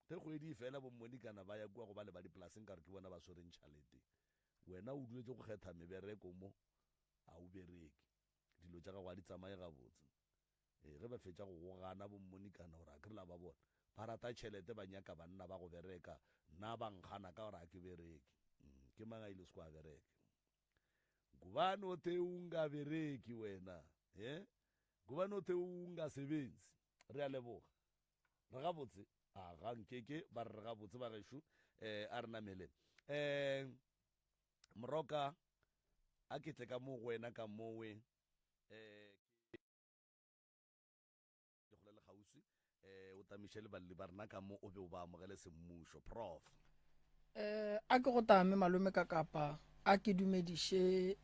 Ge kgwedi e fela bommonikana ba ya kua go bale ba dipolaseng ka gore ke bona ba swereng tšhalete. Wena o duletše go kgetha mebereko mo, a o bereke. Dilo tša gago ga di tsamaye gabotse. Ee, ge ba fetša go go gana bommonikana gore a ke re la ba bona, ba rata tšhelete ba nyaka banna ba go bereka, nna ba nkgana ka gore a ke bereke. Mm, ke mang a ile seko a bereke? Gobane o the o nga bereki wena, eh? Gobane o the o nga sebetsi. Re a leboga. Re gabotse? A ga nkeke ba re re gabotse ba gešo. Eh, a re namele. Eh, Moroka, a ke tle ka mo go wena ka mowe. Eh, ke kgole le kgauswi. Eh, o tamiše le balli ba rena ka mo o be o ba amogele semmušo. Prof. Eh, a ke go tame malome ka kapa a ke dumediše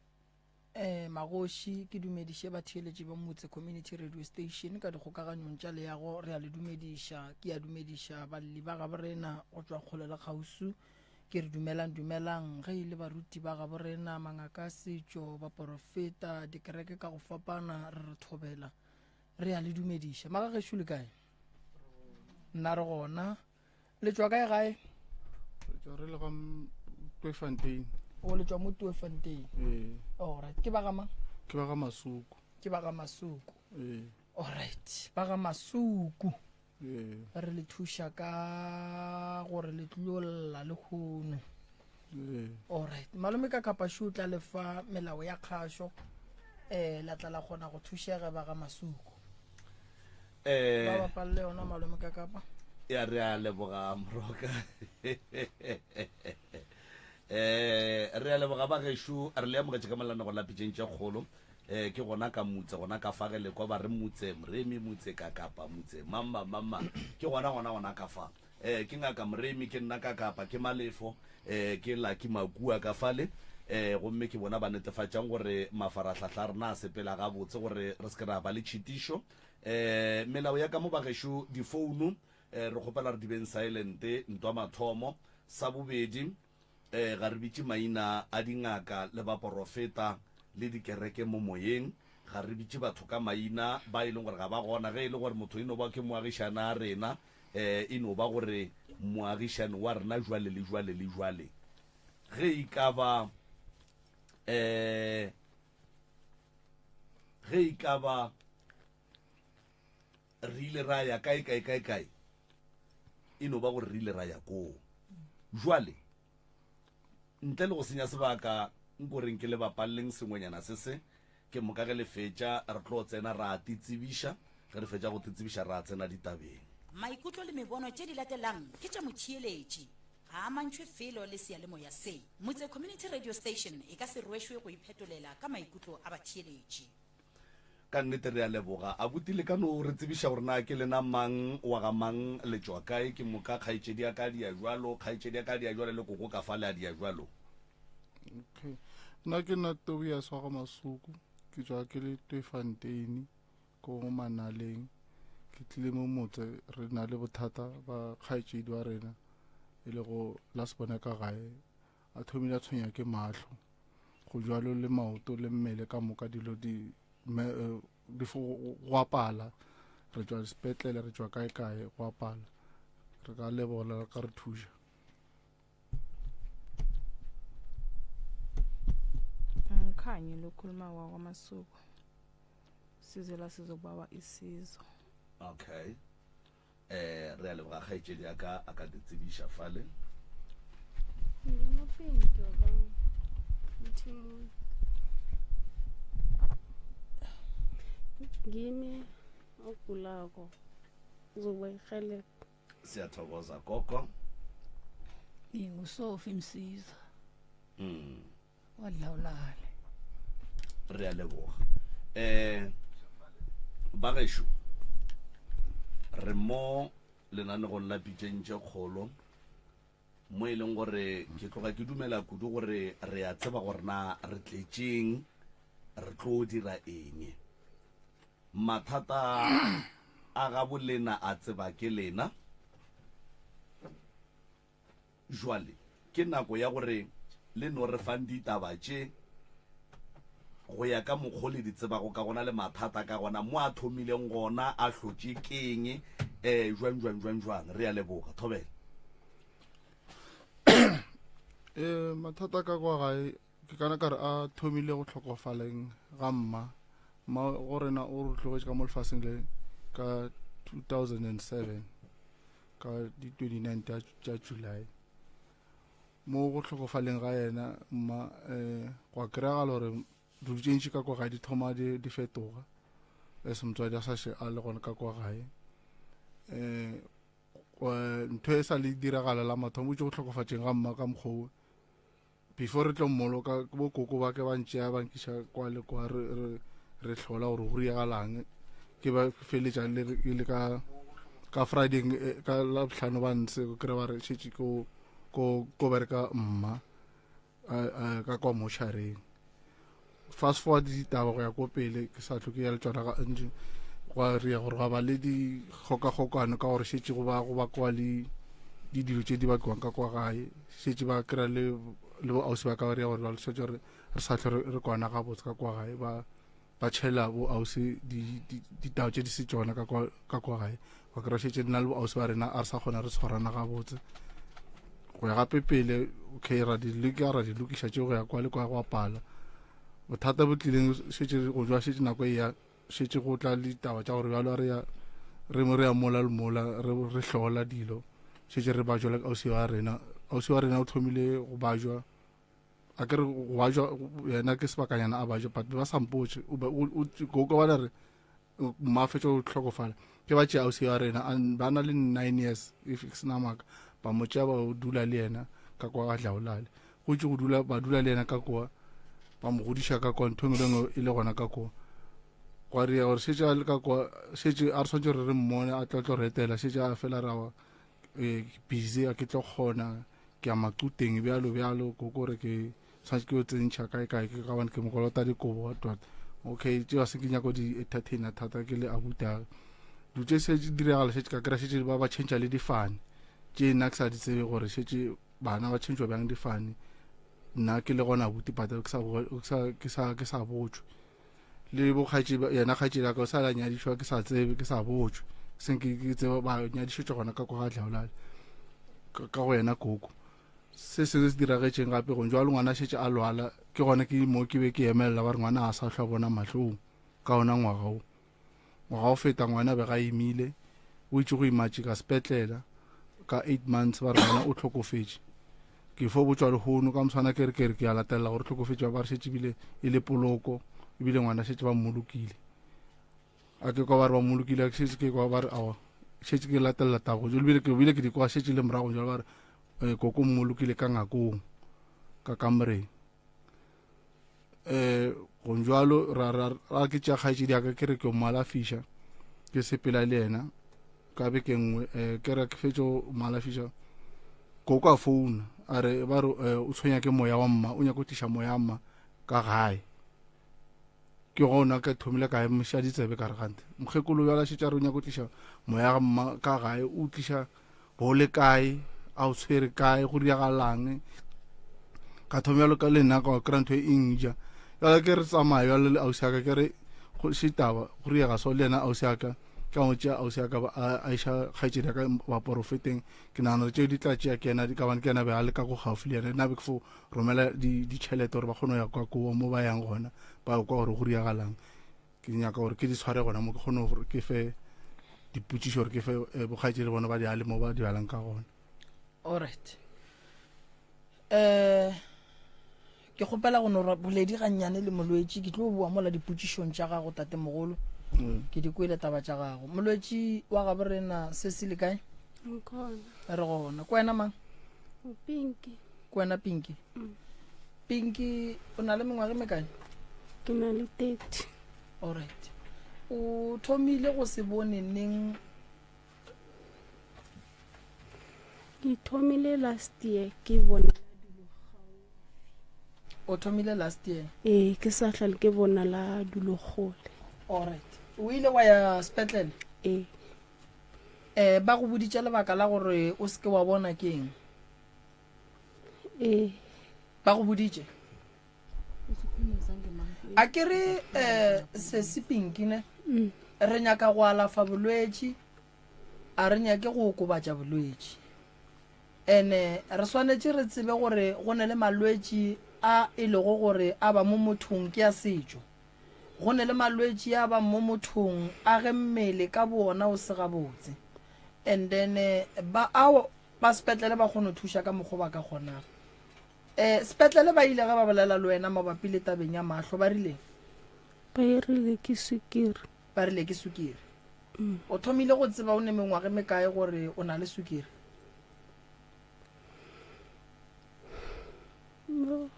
eh magoši ke dumediše batheeletši ba motse community radio station ka dikgokaganyong tša leago re a le dumediša ke a dumediša balli ba gabo rena go tšwa kgole le kgausu ke re dumelang dumelang ge e le baruti ba gabo rena mangaka a setšo baporofeta dikereke ka go fapana re re thobela re a le dumediša magagešo le kae nna re gona Le tšwa kae gae? Re tšwa re le ga Tweefontein. O le tšwa mo Tweefontein. Ee. Alright, ke ba ga mang? Ke ba ga Masuku. Ke ba ga Masuku. Ee. Alright, ba ga Masuku. Ee. Re le thuša ka gore le tlilo lla lehono. Ee. Alright, malome ka Kapashu o tla le fa melao ya kgašo eh la tla la kgona go thušega ba ga Masuku. Eh, ba bapalele yona malome ka kapa ya re a leboga moroka eh re a leboga ba gešo re le amogetše ka molana go la pitšeng tše kgolo eh ke gona ka mutse gona ka fa ge le kwa ba re mutse moremi mutse ka kapa mutse mama mama ke gona gona gona ka fa eh ke ngaka moremi ke nna ka kapa ke malefo eh ke laki makua ka fale eh gomme ke bona ba netefatšang gore mafarahlahla a rena a sepela gabotse gore re se ke ra ba le tšhitišo eh melao ya ka mo bagešo difounu eh re kgopela re di beng silent ntwa mathomo sa bobedi eh ga re bitše maina a dingaka le baporofeta le dikereke mo moyeng ga re bitše batho ka maina ba e leng gore ga ba gona ge e le gore motho e no ba ke moagišana a rena eh e no ba gore moagišane wa rena jwale le jwale le jwale ge e ka ba eh ge e ka ba re ile ra ya kae kae kae kae e no ba gore re ile ra ya koo jwale ntle le go senya sebaka nko reng ke le bapaleleng sengwenyana se se ke moka ge le fetša re tlo tsena ra titsebiša ge re fetša go titsebiša ra tsena ditabeng Maikutlo le mebono tše di latelang ke tša motheeletši. Ga a amantšhwe felo le seyalemoya se. Motse Community Radio Station e ka se rwešwe go iphetolela ka maikutlo a batheeletši. Ka nnete re a leboga. Abuti le ka no re tsebiša gore na ke lena mang, wa ga mang, le tšwa kae? Ke moka kgaetšedi ya ka a dia bjalo, kgaetšedi ya ka a dia bjalo le koko ka fale a dia bjalo. Okay. Nna ke nna Tobias wa ga Masuku, ke tšwa ke le Tweefontein ko Manaleng. Ke tlile mo motse re na le bothata ba kgaetšedi wa rena e lego la se bona ka gae a thomile a tshwenya ke mahlo go jwalo le maoto le mmele ka moka dilo di me, eh, di fo go apala re tšwa sepetlele re tšwa kae kae go apala re ka lebola re ka re thuša Ngikhanyi lokhuluma wakwamasuku size la sizobawa isizo Okay. Eh, re a leboga kgaetšedi ya ka a ka di tsebiša fale. Ngimi ogulako uzokuba irhelebho. Siyathokoza gogo. NginguSophie Msiza. Mm. Wadlawulale. Re a leboga. Eh ba gešo re mo lenanegong la pitšeng tše kgolo mo e leng gore ke tloga ke dumela kudu gore re a tseba gore na re tletšeng re tlo dira eng mathata a gabo lena a tseba ke lena Jwale ke nako ya gore le no re fang ditaba tše go ya ka mokgo le di tsebago ka gona le mathata ka gona, mo a thomileng gona, a hlotše keng, um jwang, jwang, jwang, jwang. Re a leboga. Thobela. Ee, mathata ka kwa gae ke kana ka re a thomile go hlokofaleng ga mma. Mma go rena o re tlogetše ka mo lefaseng le ka 2007 ka di 29 tša tša July. Mo go hlokofaleng ga yena mma eh gwa kry-agala gore dilo tše ntši ka kwa gae di thoma di di fetoga as motswadi a sa še a le gona ka kwa gae. Eh ntho e sa le diragala la mathomo o itse go hlokofatšeng ga mma ka mokgwa before re tlo mmoloka bo koko ba ke ba ntšea ba nkiša kwa le kwa re re re hlola gore go riagalang ke ba feletša le le ka ka Friday eh, ka la bohlano ba ntse kry ba re šetše ko ko ko bereka mma ka kwa motšhareng fast forward ditaba go ya ko pele ke sa tlhoke ya le tšona ga ntši gwa ria gore gwa ba le dikgokagokano ka gore šetše go ba go bakoa le di dilo tše di bakiwang ka kwa gae šetše ba kry-a le le bo ausi ba ka ba ria gore ba šetše re re sa tlho re kwana gabotse ka kwa gae ba ba tšhela bo ausi ditao tše di se tšona ka kwa ka kwa gae ba kry šetše nna le bo ausi ba rena a re sa kgona re tshwarana gabotse go ya gape pele okay ra di leka ra di lokiša tše go ya kwa le kwa go apala bothata bo tlileng šetše go jwa šetše nako e ya šetše go tla le ditaba tša gore bjalo re ya re mo re ya mola le mola re re hlola dilo šetše re bajwa le ausi wa rena ausi wa rena o thomile go bajwa a ke re go bajwa yena ke sebakanyana a bajwa but ba sa mpotše gogo ba re mma fetša go hlokofala ke ba tšea ausi wa rena ba na le nine years if ke sena maaka ba mo tšea ba dula le yena ka kwa ga dlaolale go itse go dula ba dula le yena ka kwa ba mo godiša ka kwa ntho e nngwe le nngwe e le gona ka kwa gwa ria gore šetše a le ka kwa šetše a re swanetše gore re mmone a tlo tlo re etela šetše a fela ra wa eh, busy a ke tlo kgona ke ya maquteng bjalo bjalo ko kore ke tshwanetse ke yo tsentšha kae kae ke ka bane ke mokolota dikobo what what okay tšeo se ke nyako di entertainer thata ke le abuta dilo tše se di diragala šetše ka kry šetše ba ba change le difane tše nna ke sa di tsebe gore šetše bana ba change bjang difane nna ke le gona abuti but ke sa ke sa ke sa botšwe le bokgaetšedi yena kgaetšedi ya ka o sa la nyadišwa ke sa tsebe ke sa botšwe seng ke ke tsebe ba nyadišetšwa gona ka kwa ga tlhaolale ka go yena koko se sengwe se diragetšeng gape gong jalo ngwana a šetše a lwala ke gona ke mo ke be ke emelela ba re ngwana a sa hlwa bona mahlong ka ona ngwaga o Ngwaga o feta ngwana be ga imile, o itše go imatše ka sepetlela ka eight months ba re ngwana o hlokofetše. Ke fo botšwa lehono ka moswana ke re ke re ke a latelela gore hlokofetše ba ba re šetše ebile e le poloko ebile ngwana šetše ba mmolokile. A ke kwa ba re ba mmolokile a ke šetše ke kwa ba re awa šetše ke latelela taba jalo ebile ke bile ke di kwa šetše le morago jalo ba re eh, koko mmolokile ka ngakong ka kamoreng. eh go njalo ra ra ra ke tša kgaetšedi ya ka ke re ke mo alafiša ke sepela le yena ka beke nngwe um ke re ke fetše go mo alafiša koko a founa a re ba re eh, o tshwenya ke moya wa mma o nyaka go tliša moya wa mma ka gae ke gona ka thomile ka emiša ditsebe ka re gante mokgekolo bjala šetša re o nyaka go tliša moya wa mma ka gae o tliša bo le kae a o tshwere kae go diragalang ka thoma bjalo ka le nna ka kry ntho e nja jalo ke re tsamaya jalo le ausi aka ke re šetaba go riega so le yena ausi aka ka mo tšea ausi aka a iša kgaetšedi ya ka baporofeteng ke nagana gore tšeo di tla tšea ke yena ka bane ke yena be a le ka ko gaufi le yena nna be ke fo romela ditšhelete gore ba kgone go ya kwa koo mo ba yang gona ba kwa gore go riagalang ke nyaka gore ke di tshware gona mo ke kgone gore ke fe dipotšišo gore ke fe eh, bokgaetšedi bona ba di ale mo ba di balang ka gona alright eh ke kgopela go no boledi gannyane le molwetši ke tlo boa mola dipotšišong tša gago tatemogolo mm. ke di kwele taba tša gago molwetši wa gabo rena se se le kae re gona ko wena mang pinki ko wena pinki mm. Pinky, o na le mengwaga e mekae? Ke na le 30. Alright. O thomile go se bone neng? Ke thomile last year ke bona O thomile last year? Ee, ke sa hlale ke bona la dulo kgole. Alright. O ile wa ya sepetlele? Ee. Eh, ba go boditše lebaka la gore o se ke wa bona ke eng? Ee. Ba go boditše? A ke re um sesi Pinky ne? Mm. Re nyaka go alafa bolwetši, a re nyake go okobatša bolwetši. Ene re swanetše re tsebe gore go ne le malwetši a e lego gore a ba mo mothong ke a setšo. Go ne le malwetši a bang mo mothong a ge mmele ka boona o se gabotse. And then ba ao ba sepetlele ba kgona go thuša ka mokgo ba ka kgonago. Eh, sepetlele ba ile ge ba bolela le wena mabapi le tabeng ya mahlo ba rileng? Ba e rile ke sukiri. Ba rile ke sukiri. O thomile go tseba o ne mengwaga e mekae gore o na le sukiri? No.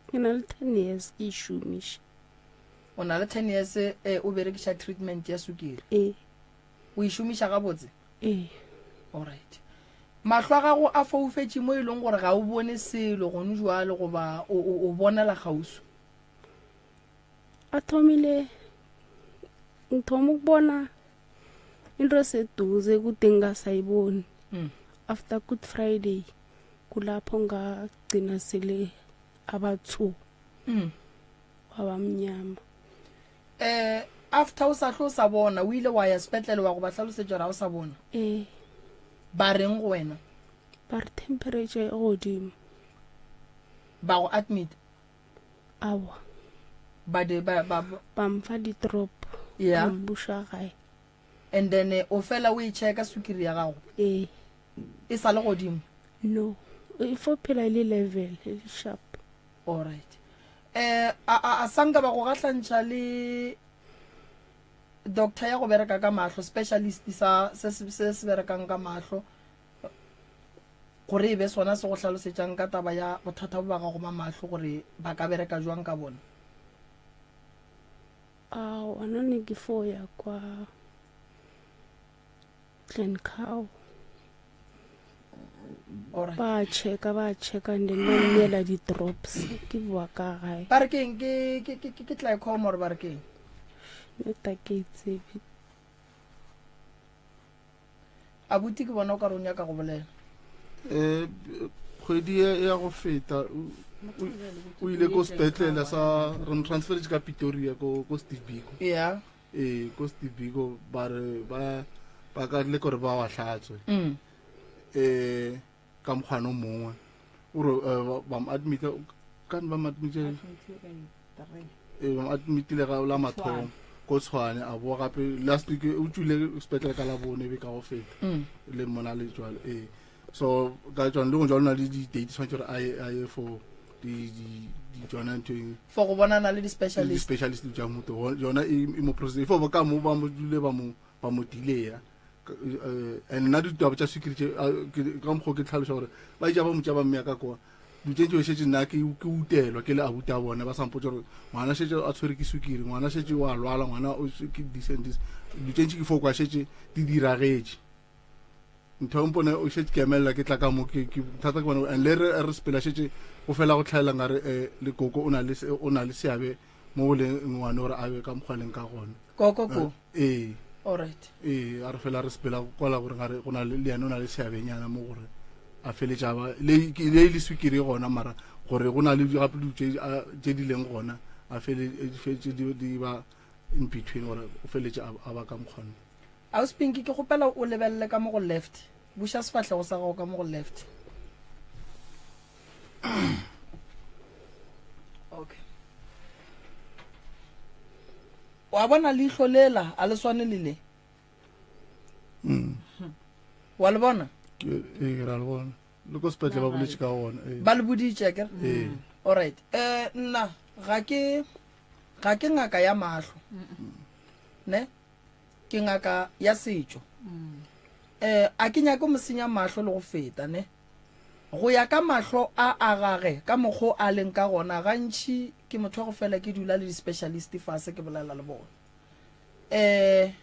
Ke na le 10 years ke e šomiša. O na le 10 years eh, o berekiša treatment ya sukiri? Ee. O e šomiša gabotse? Ee. Alright. Mahlo a gago a foufetše mo e leng gore ga o bone selo gone jwale goba o, o, o bonela kgauswi? A thomile ngithoma ukubona into eseduze kude ngingasayiboni. Mm. After Good Friday kulapho ngagcina sele abathu Mm. wabamnyama. Eh, after o sa hlo o sa bona o ile wa ya sepetlele wa go ba hlalosetša gore ga o sa bona? Ee. Ba reng go wena? Ba re temperature e godimo. Ba go admit? Aowa. Ba de ba ba ba mfa di drop. Yeah. Ba mbuša gae. And then eh, o fela o e checka sukiri ya gago? Ee. E sa le godimo? No. E fo phela e le level, e le sharp. All right. Eh, a a a sanka ba go gahlantšha le doctor ya go bereka ka mahlo, specialist sa se se se berekang ka mahlo gore e be sona se go hlalosetšang ka taba ya bothata bo ba gago ba mahlo gore ba ka bereka jwang ka bona? Aowa, nna ne ke fo ya kwa Glencoe. Alright. Ba checka, ba checka and then ba nneela di-drops. Ke boa ka gae. Ba re keng? Ke ke ke ke glaucoma or ba re keng? Nna ke e tsebe. Abuti ke bona o ka re o nyaka go bolela. Eh, kgwedi e ya go feta o ile ko sepetlele sa re mo transferetse ka Pretoria ko ko Steve Biko. Yeah. Ee, ko Steve Biko ba re ba ba ka le gore ba wa hlatswe. Mm. Eh ka mokgwana o mongwe. O re eh, ba mo admit ka ba mo admit ee ba mo admitile ga la mathomo ko Tshwane a boa gape last week o tswile sepetlele ka la bone be ka go feta mm. le mona le jwalo ee so ka tsone le go jalo na le di-date tshwanetse gore a ye for tsona ntho e for go bonana le di-specialist di-specialist tša motho yona e, e mo process e fo ka mo ba mo dule ba mo ba mo delaya eh, and nna ditaba tša sukiri tše ka mokgwa ke tlhaloša gore ba ija ba motša ba mmeya ka kwa dilo tše šetše nna ke utelwa ke le abuti a bona ba sampotsa gore ngwana šetše a tshwere ke sukiri ngwana šetše wa lwala ngwana ke this and this dilo tše ntši ke fo kwa šetše di diragetše ntho ya mpone o šetše ke emelela ke tla ka mo ke thata ke bona and le re re sepela šetše go fela go tlhaela ngare um le koko o na le seabe mo go leng ngwane gore a be ka mokgwa leng ka gona koko ko ee alright ee a re fela re sepela kwala gore gare go na le yena o na le seabenyana mo gore a feletša ba le le le swikiri gona mara gore go na le gape dilo tše di leng gona a feletše di ba in between gore o feletše a ba ka mokgwana Ausi Pinky ke kgopela o lebelele ka mo go left buša sefahlego sa gago ka mo go left okay wa bona leihlo lela a le swane le le mm. wa le bona ee ra le bona le ko sepetle ba boletše ka gona ee. ba le boditše akere ee. alright um nna ga ke ga ke ngaka ya mahlo ne ke ngaka ya setšo um a ke nyake mo senya mahlo le go feta ne Go ya ka mahlo a a gage, ka mokgo a leng ka gona, gantši ke motho wa go fela ke dula le di-specialist fase ke bolela le bona. Um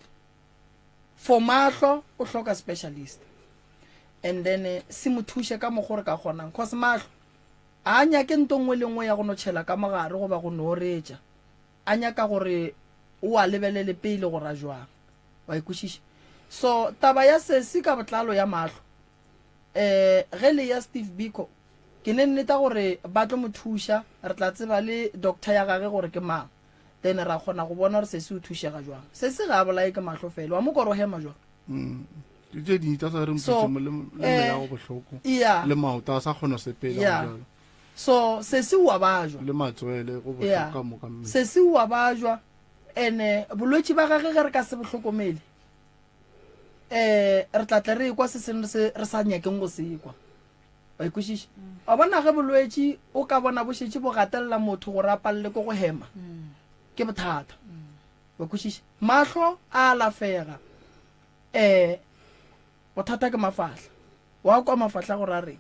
for mahlo o hloka specialist and then se mo thuše ka mokgo re ka kgonang cause mahlo a nyake nto nngwe le nngwe ya go no tšhela ka mogare goba go no retša a nyaka gore o a lebelele pele gore a jwang wa ikwešiša so taba ya sesi ka botlalo ya mahlo Eh, ge le ya Steve Biko, ke ne nneta gore ba tlo mo thuša, re tla tseba le doctor ya gage gore ke mang. Then ra kgona go bona gore sesi o thušega jwang. Sesi ga a bolaye ke mahlo fela, wa mo kwa gore o hema jwang? Mm. Ke tše dintši tsa sa re So, mpotše mo le le eh, mmele wa go bohloko yeah. le maoto a sa kgona go sepela go Yeah. bjalo So sesi o a bajwa. le matswele go bohloko Yeah. ka moka mmele. Sesi o a bajwa ene bolwetši ba gage ge re ka se bo hlokomele eh re tla tle re ekwa se sengwe se re sa nyakeng go se kwa. Wa ikwešiša? Wa bona ge bolwetši o ka bona bo šetše bo gatelela motho gore a palele ke go hema ke bothata. Wa kwešiša? Mahlo a alafega. Eh bothata ke mafahla. Wa kwa mafahla gore a reng?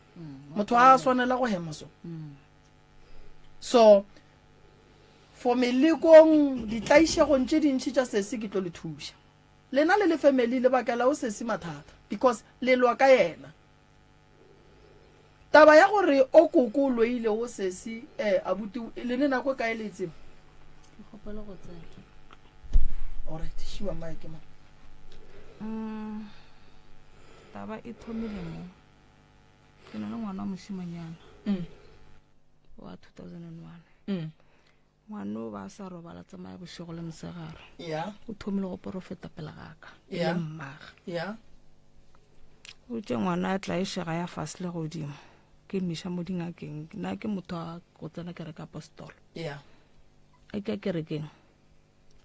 Motho a swanela go hema so. So for melekong ditlaišegong tše dintši tša sesi ke tlo le thuša. Lena le le family le bakela o sesi mathata because le lwa ka yena. Taba ya gore o koko o loile o sesi eh abuti le ne nako e kae le e tseba? Ke kgopela go tsena. Alright, šiwa mike ma. Mm, taba e thomile mo. Ke na le ngwana wa mošimanyana. Mm. Wa 2001. Mm. Ngwana o ba a sa robala tsamaya bošego le mosegare. Yeah. O thomile go porofeta pele ga ka. Yeah. Le mmage. Yeah. O tše ngwana a tlaišega ya fase le godimo. Ke mmiša mo dingakeng. Nna ke motho wa go tsena kereke apostolo. Yeah. A ke ya kerekeng.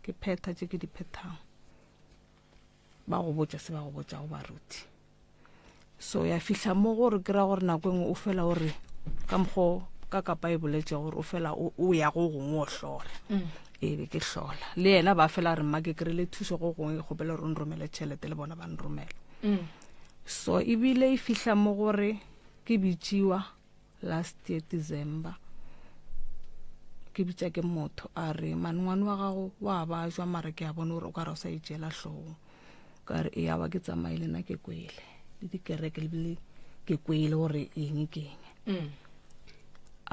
Ke phetha tše ke di phethang. Ba go botša se ba go botšago baruti. So ya fihla mo gore ke ra gore nako e nngwe o fela o re ka mokgo ka kapa e boletše gore o fela o o ya go gongwe o hlola. E be ke hlola. Le yena ba fela re mma ke kry-ile thušo go gongwe ke kgopela gore o nromele tšhelete le bona ba nromela. So ebile e fihla mo gore ke bitšiwa last year December ke bitša ke motho a re mane ngwane wa gago wa bajwa mara ke a bona gore o ka re o sa itšeela hlogong ka re eya wa ke tsamaile nna ke kwele le dikereke lebile ke kwele gore eng ke eng mm.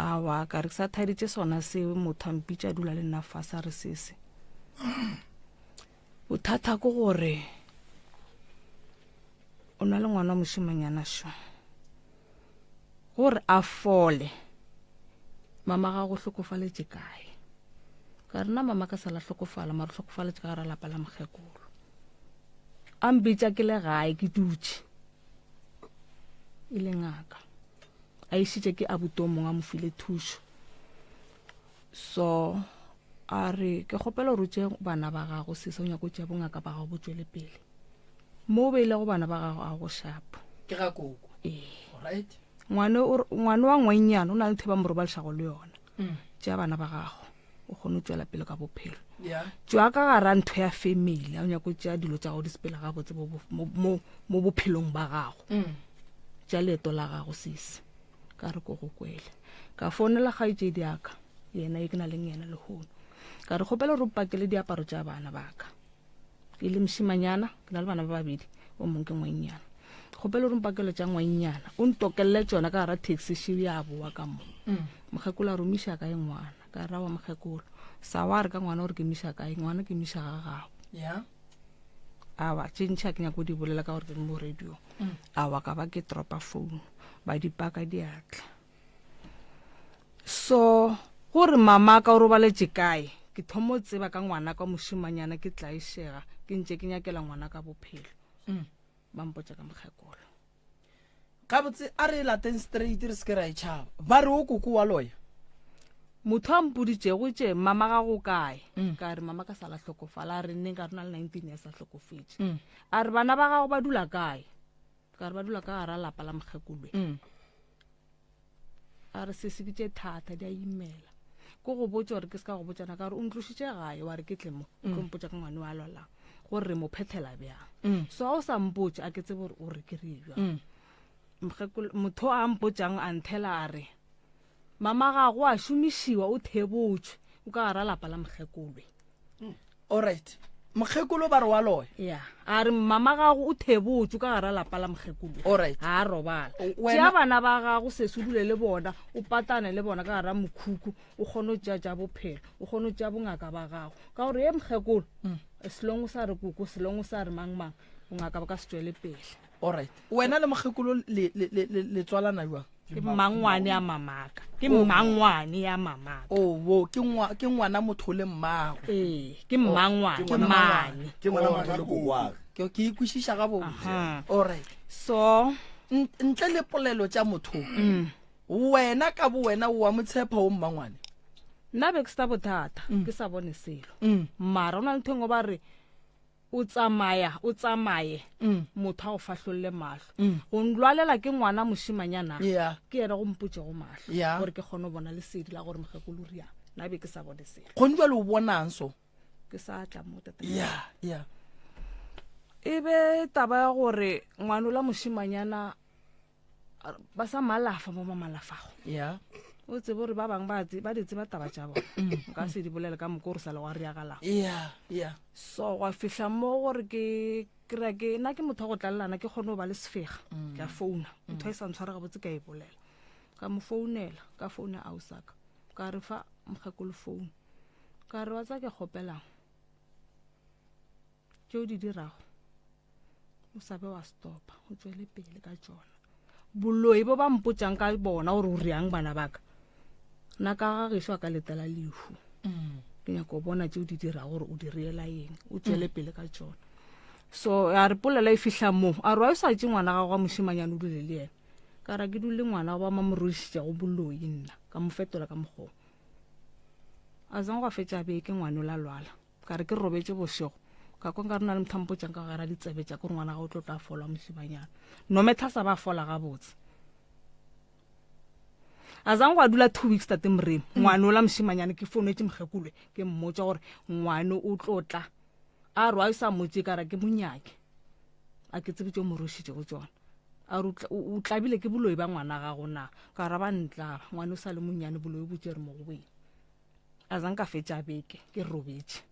awa ka re ke sa thaditše sona seo motho a mpitša dula le nna fase a re sese bothata ke gore o na le ngwana wa mošemanyana šo Gore a fole. Mama gago o hlokofaletše kae? Ka re nna mama ka sa la hlokofala, mara o hlokofaletše ka gara lapa la mokgekolo. A mbitša ke le gae ke dutše. E le ngaka. A išitše ke abuti o mongwe a mo file thušo. So a re ke kgopela gore o tšee bana ba gago sese o nyaka o tšea bongaka ba gago bo tšwele pele. Mo o beilego bana ba gago a go shapo. Ke ga koko. Ee. Alright. Ngwane o ngwane wa ngwannyane o na le ntho e ba mo robališago le yona. Mm. Tšea bana ba gago o kgone go tšwela pele ka bophelo. Yeah. Tšwa ka gara ntho ya family, a o nyaka go tšea dilo tša gago di sepela gabotse mo mo mo mo bophelong ba gago. Mm. Tšea leeto la gago sisi. Ka re ko go kwele. Ka founela kgaetšedi ya ka, yena e ke na leng yena lehono. Ka re kgopela gore o pakele diaparo tša bana ba ka. Ke le mošimanyana, ke na le bana ba babedi, o mongwe ke ngwannyana. Kgopela gore mpakelo tša ngwannyana, o ntokelele tšona ka gara taxi šeo ya boa ka mo. Mm. Mokgekolo a re o miša kae ngwana? Ka ra wa mokgekolo. Sa wa re ka ngwana gore ke miša kae? Ngwana ke miša ga gago. Yeah. Awa, tše ntši a ke nyako di bolela ka gore ke mo radio. Mm. Awa ka ba ke dropa phone, ba di paka diatla. So gore mama ka o robaletše kae, ke thomo tseba ka ngwana ka mošimanyana ke tlaišega, ke ntše ke nyakela ngwana ka bophelo. Mm. Ba mpotša ka mokgekolo. Gabotse a re e lateng straight re se ke ra e tšhaba. Ba re o koko wa loya. Motho a mpoditšego tše mama ga go kae? Mm. Ka re mama ka sa la hlokofala, a re nneng ka re na le 19 years a hlokofetše. Mm. A re bana ba gago ba dula kae? Ka re ba dula ka gara lapa la mokgekolwe. Mm. A re sese ke tše thata di a imela. Ko go botša gore ke se ka go botšana ka gore o ntlošitše gae wa re ke tle mo o tlo Mm. mpotša ka ngwane wa lwalang gore re mo phethela bjang. Mm. So a o sa mpotše a ke tsebe gore o re ke re bjang. Mm. Mokgekolo motho a mpotšang a nthela a re mama gago a šomišiwa o thebotšwe o ka gara lapa la mokgekolwe. Alright. Mokgekolo ba re wa loya. Ya, a re mama gago o thebotšwe ka gara lapa la mokgekolo. Alright. Ga a robala. Wena- Tšea bana ba gago sesi o dule le bona, o patane le bona ka gara mokhukhu, o kgone go tšea tša bophelo, o kgone go tšea bongaka ba gago. Ka gore ye mokgekolo, Mm. selong o sa re koko, selong o sa re mang mang, bongaka bo ka se tšwele pele. Alright. Wena le mokgekolo le le le le le tswalana jwang? Ke mmangwane ya mamaka. Ke mmangwane ya mamaka. Oh, wo ke ngwa ke ngwana motho le mmago. Ee, ke mmangwane, Ke ke ngwana mmane. Ke ngwana motho le kokoage. Ke ke ikwešiša gabotse. Alright. So ntle le polelo tša motho mm. wena ka bo wena o a mo tshepa o mmangwane nna be ke sena bothata mm. ke sa bone selo mm. mara o na le ntho e nngwe ba re o tsamaya o tsamaye mm. motho a go fahlolle mahlo mm. go nlwalela ke ngwana mošimanyana yeah. ke yena go mpotšego mahlo yeah. gore ke kgone go bona lesedi la gore mokgekolo o riang nna be ke sa bone selo gone jale o bonang so ke sa tla mo tata yeah, yeah. e be taba ya gore ngwano la mošimanyana ba sa malafa mo ba malafago yeah o tsebe gore ba bangwe ba di tseba taba tša bona mm. nka se di bolele ka moko gore sa le wa riagalago yeah yeah so gwa fihla mo gore ke kry ke nna ke motho wa go tlalelana ke kgone go ba le sefega mm. ke a founa mm. ntho e sa ntshware gabotse ke a e bolela ka mo founela ka founa ausaka ka re fa mokgekolo founu ka re wa tsa ke kgopelang tšeo di dirago o sa be wa stopa o tswele pele ka tšona boloi bo ba mpotšang ka bona gore o reang bana baka nna ka ga gešo a ka letela lehu mm. ke nyaka go bona tšeo di dirago gore o di reela eng o tswele mm. pele ka tšona so a re polela e fihla moo a re wa o sa tše ngwana gago wa mošimanyane o dule le yena ka ra ke dule ngwana wa ma mo rwešitšego boloi nna ka mo fetola ka mokgoo a zang go fetša beke ngwana o la lwala Ka re ke robetše bošego, ka kwa nka re na le motho a mpotšang ka gara ditsebe tša gore ngwana ga o tlo tla fola mošimanyana. Nometha sa ba fola gabotse. A zang go a dula two weeks tate Moremi, mm. ngwana ola mošimanyana ke founetše mokgekolwe ke mmotša gore ngwana o tlo tla. A re wa sa mmotše ka ra ke monyake. A ke tsebe tšeo mo rošitšego tšona. A re o tlabile ke boloi ba ngwana gago na? Ka ra ba ntlaba, ngwana o sa le monnyane boloi bo tšere mo go wena. A zang ka fetša beke ke robetše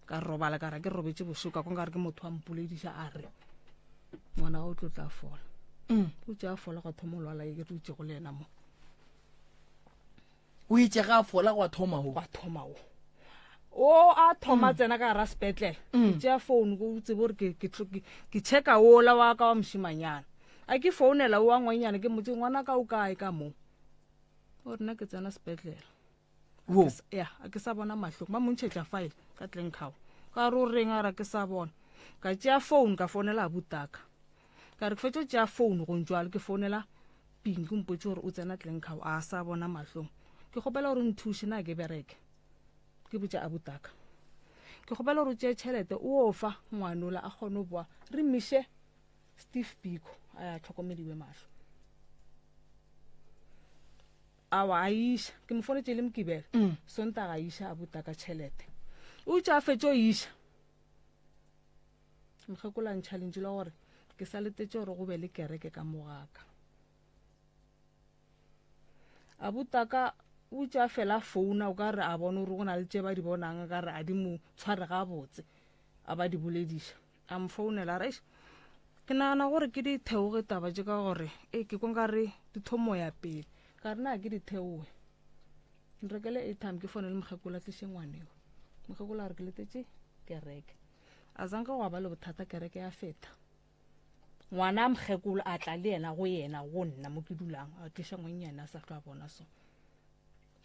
ka robala ka ra ke robetše bošego ka kwa nkare ke motho wa mpolediša a re ngwana ga o tlo tla fola mm. o tše a fola gwa thoma o lwala e ke dutšego le yena mo o itše ga a fola gwa thoma o gwa thoma o o a thoma mm. tsena ka gara sepetlele mm. ke tšea phone ko tsebe gore ke checka ola wa ka wa mošimanyana a ke founela o wa ngwanyana ke motse ngwana ka o kae ka mo o rena ke tsena sepetlele wo ya a ke sa bona mahlong ba montšhetša file ka tlenkgao ka re o reng a ra ke sa bona ka tšea phone ka founela abutaka ka re ke fetša tšea phone go njwalo ke founela ping ke mpotse gore o tsena tlenkgao a sa bona mahlong ke kgopela gore nthuše na ke bereke ke botša abutaka ke kgopela gore o tšee tšhelete o fa ngwanola a kgone go boa re mmiše Steve Biko a ya tlhokomediwe mahlo awa a iša ke mo fonetše le mokibelo mm. sontaga a iša a buta ka tšhelete o itše a fetše o iša mokgekola ntšha lentšu la gore ke sa letetše gore go be le kereke ka mogaka a butaka o itše a fela founa o ka re a bone gore go na le tše ba di bonang ka re a di mo tshware gabotse a ba di bolediša A mo founela a re, Eish, ke nagana gore ke di theoge taba tše ka gore e ke kwa nka re di thomo ya pele. Ka re na ke di theoge. Nrekele airtime ke founele mokgekolo a tliše ngwaneo. Mokgekolo a re ke letetše kereke. A zanka gwa ba le bothata kereke ya feta. Ngwana a mokgekolo a tla le yena go yena go nna mo ke dulang a tliša ngwannyane a sa hlwa a bona so.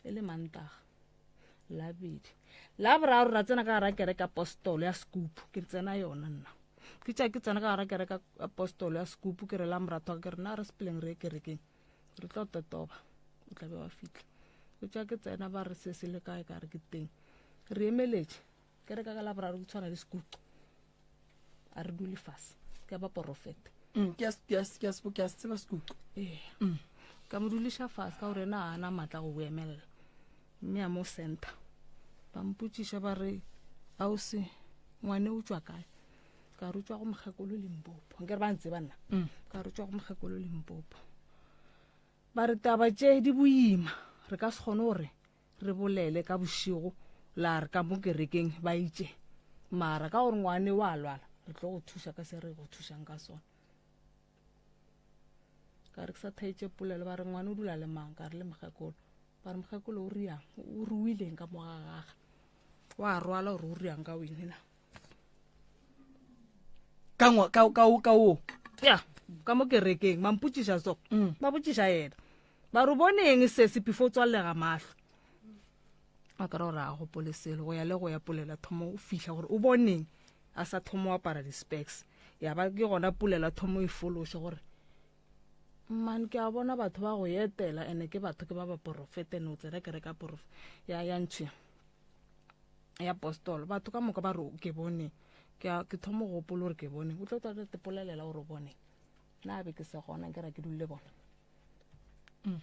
E le Mantaga. Labedi. Laboraro ra tsena ka gara kereke apostolo ya Scoop. Ke tsena yona nna. Ke tša ke tsena ka gara kereke apostolo ya Scoop ke re la moratho wa ka ke re na re sepeleng re ye kerekeng. Re tlo totoba. O tla be wa fihla. Ke tša ke tsena ba re se se le kae ka re ke teng. Re emeletše. Kereke ka Laboraro ke tshwana le Scoop. A re dule fase. Ke ya baporofeta. Mm, ke a ke a ke a ke a se tseba Scoop. Ee. Mm. Ka mo duliša fase ka gore ena ga a na maatla go boemelela. Mme a mo center. Ba mpotšiša ba re, Ausi, ngwane o tšwa kae? Ka re o tšwa go mokgekolo Limpopo. Nkere ba ntseba nna. Mm. Ka re o tšwa go mokgekolo Limpopo. Ba re taba tše di boima, re ka se kgone gore re bolele ka bošego la re ka mo kerekeng ba itše. Mara ka gore ngwane wa lwala, re tlo go thuša ka se re go thušang ka sona. Ka re ke sa thaetše polelo, ba re ngwane o dula le mang? Ka re le mokgekolo. Ba re mokgekolo o riang? O ruileng ka mo ga gage? Wa rwala gore o riang ka wene na? Ka ngwa ka ka ka o. Ya, ka mo kerekeng ba mpotšiša so. Mm. Ba botšiša yena. Ba re bone eng se se before o tswallega mahlo. A ka re gore a gopole selo go ya le go ya polela thomo o fihla gore o boneng. A sa thomo apara di-specs. Ya ba ke gona Pulelo a thomo e fološa gore man ke a bona batho ba go etela ene ke batho ke ba baporofete ene o tsena kereke ya porof ya ya ntšhi ya apostolo batho ka moka ba re ke bone ke a ke thomo go gopola gore ke bone o tlo tla te polelela gore o bone nna be ke se gona ke ra ke dule bona mm.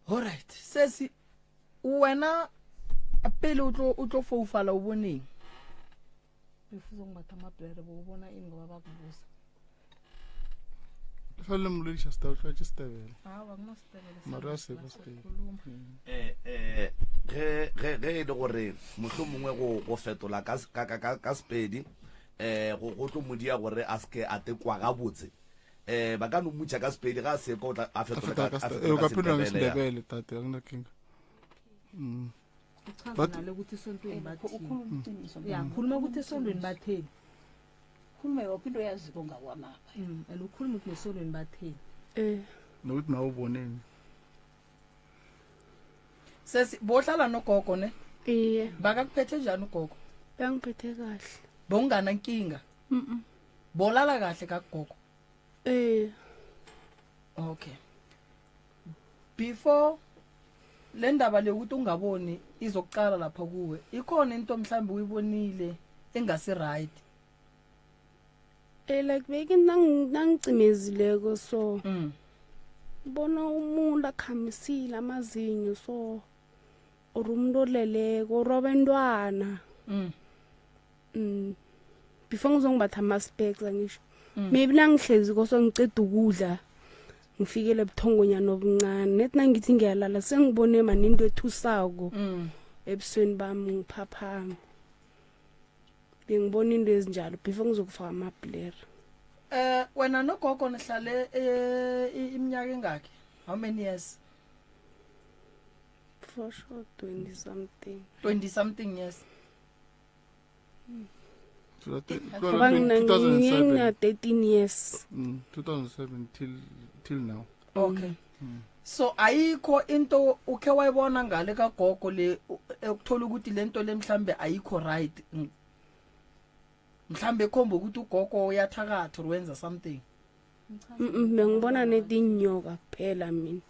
Alright sesi wena pele o tlo o tlo foufala o boneng before ngibatha amablere bowubona ini ngoba bakubuza Fa le mmolediša seta o tlwaetše setebele. Awa kunasitebele Mara a seko setebele. Eh, eh, ge ge ge e le gore mohlomongwe go go fetola ka ka ka ka sepedi eh go go tlo modia gore a seke a tekwa gabotse eh ba ka no mmutša ka sepedi ga a seko o tla a fetola ka a fetola o ka phetola ka Sendebele, ya. Sendebele tate a gona kinga. Mm. Uchaza But- nale ukuthi esontweni bathini. Ukhuluma iqiniso. Ya, khuluma ukuthi esontweni batheni. Khuluma yoke into oyaziko ngakwamapha. Mm, and ukhuluma ukuthi nesontweni batheni. Eh. Nokuthi nawe uboneni. Sesi bohlala nogogo ne? Iye. Bakakuphethe njani ugogo? Bangiphethe kahle. Bongana nkinga. Mhm. Bolala kahle kagogo. Eh. Okay. Before le ndaba le ukuthi ungaboni izokuqala lapha kuwe ikhona into mhlambe uyibonile engasi right Eh like beke nang nangicimezileko so. Mm. Bona umuntu akhamisile amazinyo so or umuntu oleleko or abantwana. Mm. Mm. Before ngizongibatha ama specs angisho. Mm. Maybe nangihlezi koso ngiceda ukudla ngifikele buthongonyana obuncane nethi nangithi ngiyalala sengibone mani into ethusako mm. ebusweni bami ngiphaphama bengibona into ezinjalo before ngizokufaka amabhlere Eh wena nogogo nihlale eh, iminyaka engakhi? How many years? For sure 20 something. 20 something years. Ngoba ngina 13 years. Mm, 2007 till till now. Okay. Mm. So ayikho into ukhe wayibona ngale kagogo le ekuthola ukuthi lento le mhlambe ayikho right. Mhlambe ekhomba ukuthi ugogo uyathakatha or wenza something. Mm, bengibona netinyoka kuphela mina.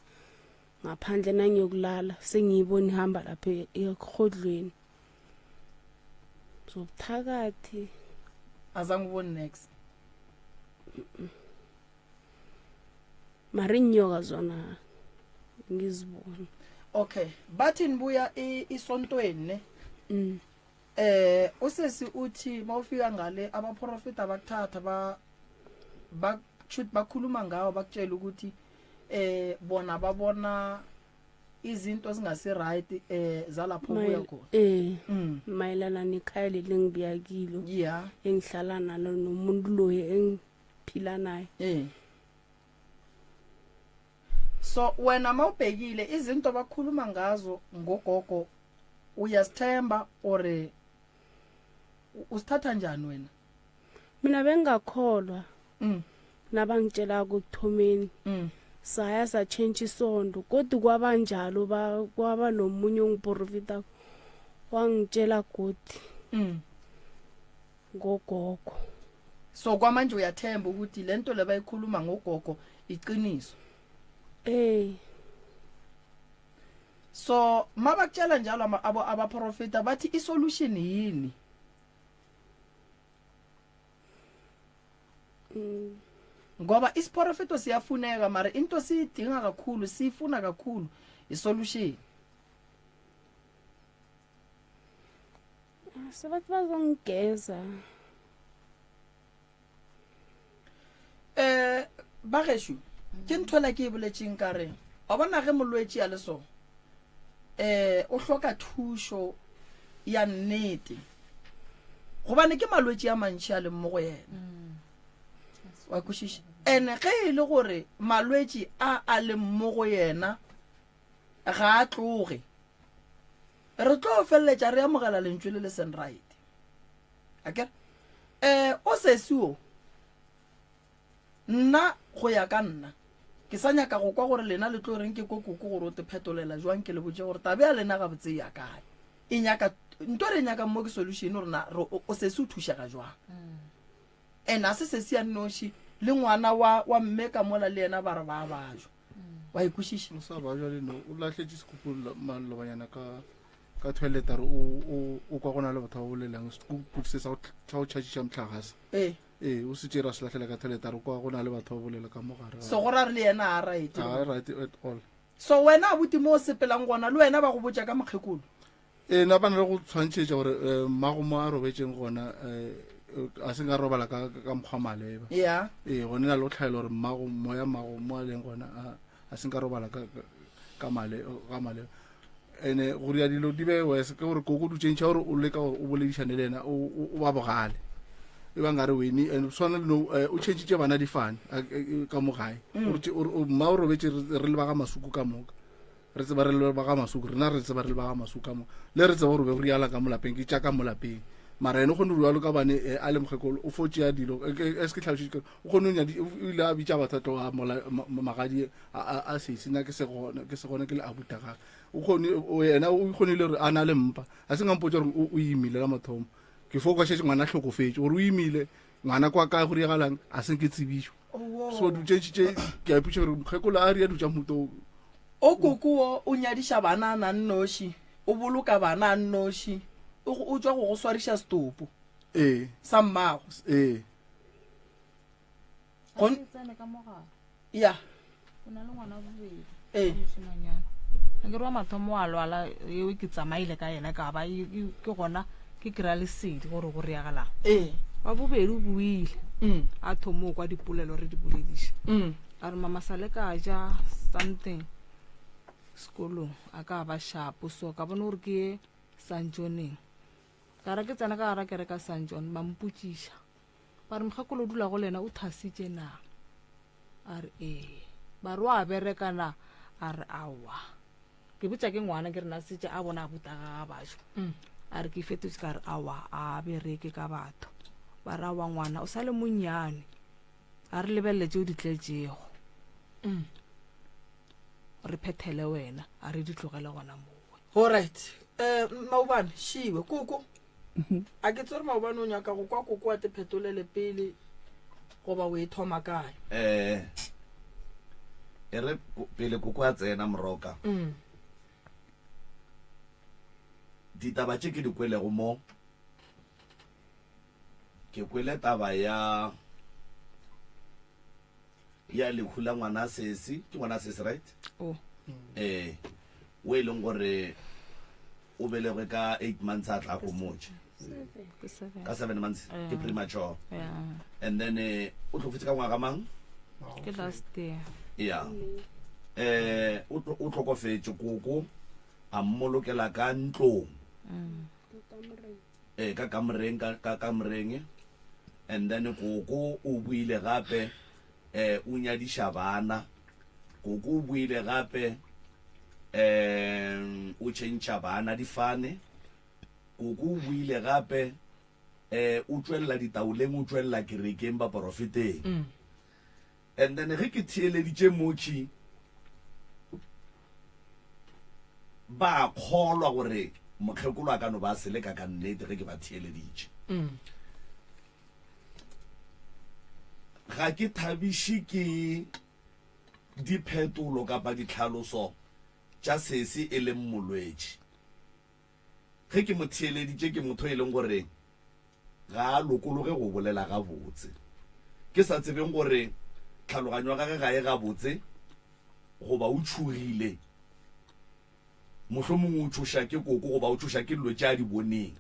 Ngaphandle nangiyokulala sengiyibona ihamba lapha e-, ehodlweni. Zobuthakathi. Azange ubone next. Mara inyoka zona ngizibona. Okay, bathi nibuya isontweni ne? Mm. Eh usesi uthi mawufika ngale abaprofita bakuthatha ba ba shoot bakhuluma ngawo bakutshela ukuthi eh bona babona izinto zingasi right eh zalapho kuya khona eh mm. mayelana nekhaya leli engibuya kilo yeah engihlala nalo nomuntu loyo engiphila naye eh so wena mawubhekile izinto bakhuluma ngazo ngogogo uyasithemba or usithatha njani wena mina bengingakholwa mm. nabangitshelako ekuthomeni mm. saya satshentsha isondo kodwa kwabanjalo kwaba nomunye ongiporofitako wangitshela godi mm. ngogogo so kwamanje uyathemba ukuthi lento lebayikhuluma ngogogo iqiniso eh so mabakutshela njalo abo abaprofita bathi isolution yini mm. ngoba isiprofeto siyafuneka mara into siyidinga kakhulu siyifuna kakhulu isolution sebathi bazongigeza eh bagesho ke ntho la ke e boletseng ka re wa bona ge molwetši a le so eh o hloka thušo ya nnete gobane ke malwetši a mantši a leng mo go yena wa kwešiša ene ge e le gore malwetši a a leng mo go yena ga a tloge re tlo feleletša re amogela lentšu le le seng right akere um o sesi o nna go ya ka nna ke sa nyaka go kwa gore lena le tlo reng ke ko koko gore o te phetolela jwang ke le botse gore tabe ya lena gabotse ya kae e nyaka Nto re nyakang mo ke solution gore na o sesi o thušega jwang. And a se sesi ya nnoši le ngwana wa wa mme ka mola le yena ba re ba bajwa. Wa e kwešiša? O sa bajwa le no o lahletše sekhupu malobanyana ka ka toilet a re o o o kwa go na le batho ba bolelang sekhupu se sa go tšhatšiša mohlagase. Ee. Ee, o se tšere a se lahlela ka toilet a re kwa go na le batho ba bolela ka mo gare. So go ra re le yena a right. A right at all. So wena abuti mo o sepelang gona le wena ba go botša ka mokgekolo? Ee, na ba na le go tshwantšhetša gore eh, mmago mo a robetšeng gona eh, a se nka robala ka, ka mokgwa maleba. Ya. Ee, gone na le go tlhaela gore mmago moya mmago mo a leng gona a, a se nka robala ka, ka, ka, male, ka maleba. Ene go dira dilo di be worse ke gore koko dutšeng tša gore o leka gore o boledišane le yena o, o, o ba bogale. E ba nkare wene and swana le no eh, o tšhentšhitše bana difane a- e- ka mo gae. O re tše- o re- o- mma o robetše re re le ba ga masuku ka moka. Re tseba re le ba ga Masuku, rena re tseba re le ba ga Masuku ka mo. Le re tseba gore be go riala ka mo lapeng, ke tša ka mo lapeng. Mara yena o kgone go rialo ka bane eh, a le mokgekolo, o fo tšea dilo. Eh, eh, eh, se ke hlalošitše ke- o kgone go nyadi, o ile a bitša batho a tloga mola ma- ma- magadi a, a, a sesi, nna ke se gona, ke se gona ke le abuta gage. O kgone, o yena o kgonile gore a na le mpa. A se nka mpotša gore o, o imile la mathomo. Ke fo kwa šetše ngwana a hlokofetše, gore o imile, ngwana kwa kae go diragalang, a se ke tsebišo. So dilo tše tše ke a ipotšiša gore mokgekolo a ria dilo tša mohuta o. O koko wo o nyadiša bana a na nnoši, o boloka bana a nnoši, o, o tšwa go go swariša setopo Ee. sa mmago. Ee. Gon- Ke tsene ka mogare. Ya. O na le ngwana wa bobedi. Ee. Wa mošemanyana. Akere wa mathomo wa lwala eo ke tsamaile ka yena ka ba e- e- ke gona ke kry-a lesedi gore go reagalang. Ee. Wa bobedi o buile. Mm. A thomo kwa dipolelo re di bolediša. Mm. A re mama sale ka ja something sekolong a ka ba shapo so ka bona gore ke ye San Johneng. Ka re ke tsena ka gara kereka San John ba mpotšiša. Ba re mokgekolo o dula go lena o thasitše na? A re ee. Ba re wa bereka na? A re aowa. Ke botša ke ngwana ke re na setše a bona a buta ga bajo. Mm. A re ke fetotse ka re aowa a bereke ka batho. Ba re aowa ngwana o sa le monnyane. A re lebelele tšeo di tletšego. Mm. Re phethele wena a re di tlogele gona mowe. Alright. Eh maobane šiwe koko. A ke tsere maobane o nyaka go kwa koko a te phetolele pele goba o e thoma kae? Eh e re pele koko a tsena moroka. Mm. Ditaba tše ke di kwelego mo Ke kwele taba ya ya lehu la ngwana sesi, ke ngwana sesi right? Oh. Eh, o e leng gore o belegwe ka 8 months a tla go motše. Ka 7 months ke premature. Yeah. And then eh, o tlhokofetse ka ngwaga mang? Ke last year. Yeah. Eh, o tlhokofetse koko a mmolokela ka ntlong. Mm. Ee, ka kamoreng, ka, ka kamoreng. And then koko o buile gape, eh, o nyadiša bana. Koko o buile gape, eh, o tšhentšha bana difane. Koko o buile gape, eh, o tšwelela ditaoleng, o tšwelela kerekeng baporofeteng. Mm. And then ge ke theeleditše motši, ba kgolwa gore mokgekolo a ka no ba seleka ka nnete ge ke ba theeleditše. Mm. Ga ke thabiše ke diphetolo kapa ditlhaloso tša sese e leng molwetši. Ge ke mo theeleditše ke motho e leng gore ga a lokologe go bolela gabotse. Ke sa tsebeng gore tlhaloganyo ya gage ga e gabotse goba o tšhogile, mohlomongwe o tšhoša ke koko goba o tšhoša ke dilo tše a di boneng.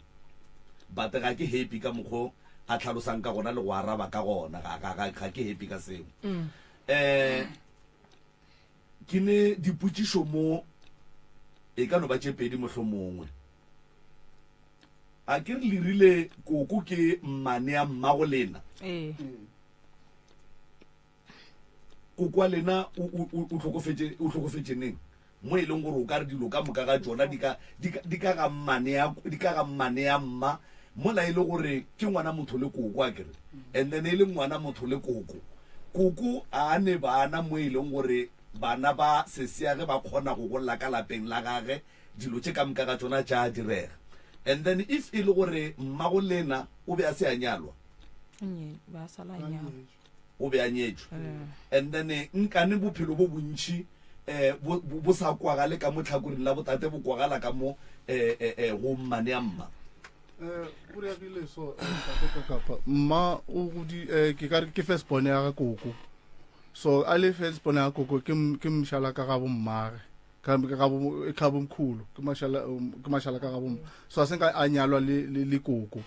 But ga ke happy ka mokgo a tlhalosang ka gona le go araba ka gona, ga, ga, ga, ga ke happy ka seo. Mm. Eh, ke ne dipotšišo mo e ka no ba tše pedi mohlomongwe. A ke re le rile koko ke mmane ya mmago lena? Ee. Koko wa lena o, o, o, o hlokofetše, o hlokofetše neng? Mo e leng gore o ka re dilo ka moka ga tšona di ka, di ka, di ka ga mmane ya, di ka ga mmane ya mma, mola e le gore ke ngwana motho le koko, a ke re? And then e le ngwana motho le koko. Koko a ne bana mo e leng gore bana ba sesiage ba kgona go golla ka lapeng la gage, Dilo tše ka moka ga tšona tša direga. And then if e le gore mmago lena o be a se a nyalwa, o be a nyetšwe, and then nkane bophelo bo bontši um bo sa kwagale ka mo tlhakoring la botate, bo kwagala ka mo um go mmane a mma. Um go diregile so ntate Kakapa, mma o godi um ke ka re ke first born ya ga koko, so a le first born ya koko ke ke mšala ka ga bommage ka ga bo ka bomkhulu ke mashala ke mashala ka ga bom so a senka a nyalwa le le koko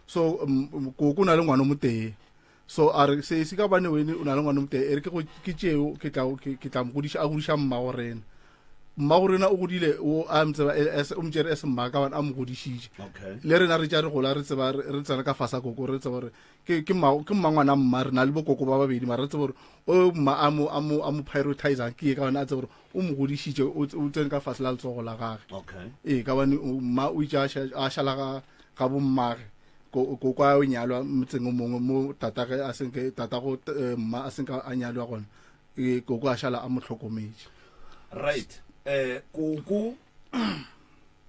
so koko o na le ngwana o motee so a re se se ka bane wene o na le ngwana o motee e re ke go ke tšeo ke tla ke tla mo godiša a godiša mma go rena mma go rena o godile o a mtseba o mtšere as mma ka bane a mo godišitše le rena re tša re gola re tseba re tsena ka fasa koko re tseba gore ke ke mma ke mma ngwana mma re na le bokoko ba babedi mara re tseba gore o mma a mo a mo a mo prioritizang ke ye ka bane a tseba gore o mo godišitše o o tsene ka fase la letsogo la gage okay ee ka bane mma o itše a šala ga ga bommage ko ko kwa o nyalwa motseng o mongwe mo tatage a senke tatago eh, mma a senka a nyalwa gona ee koko a šala a mo hlokometše right eh koko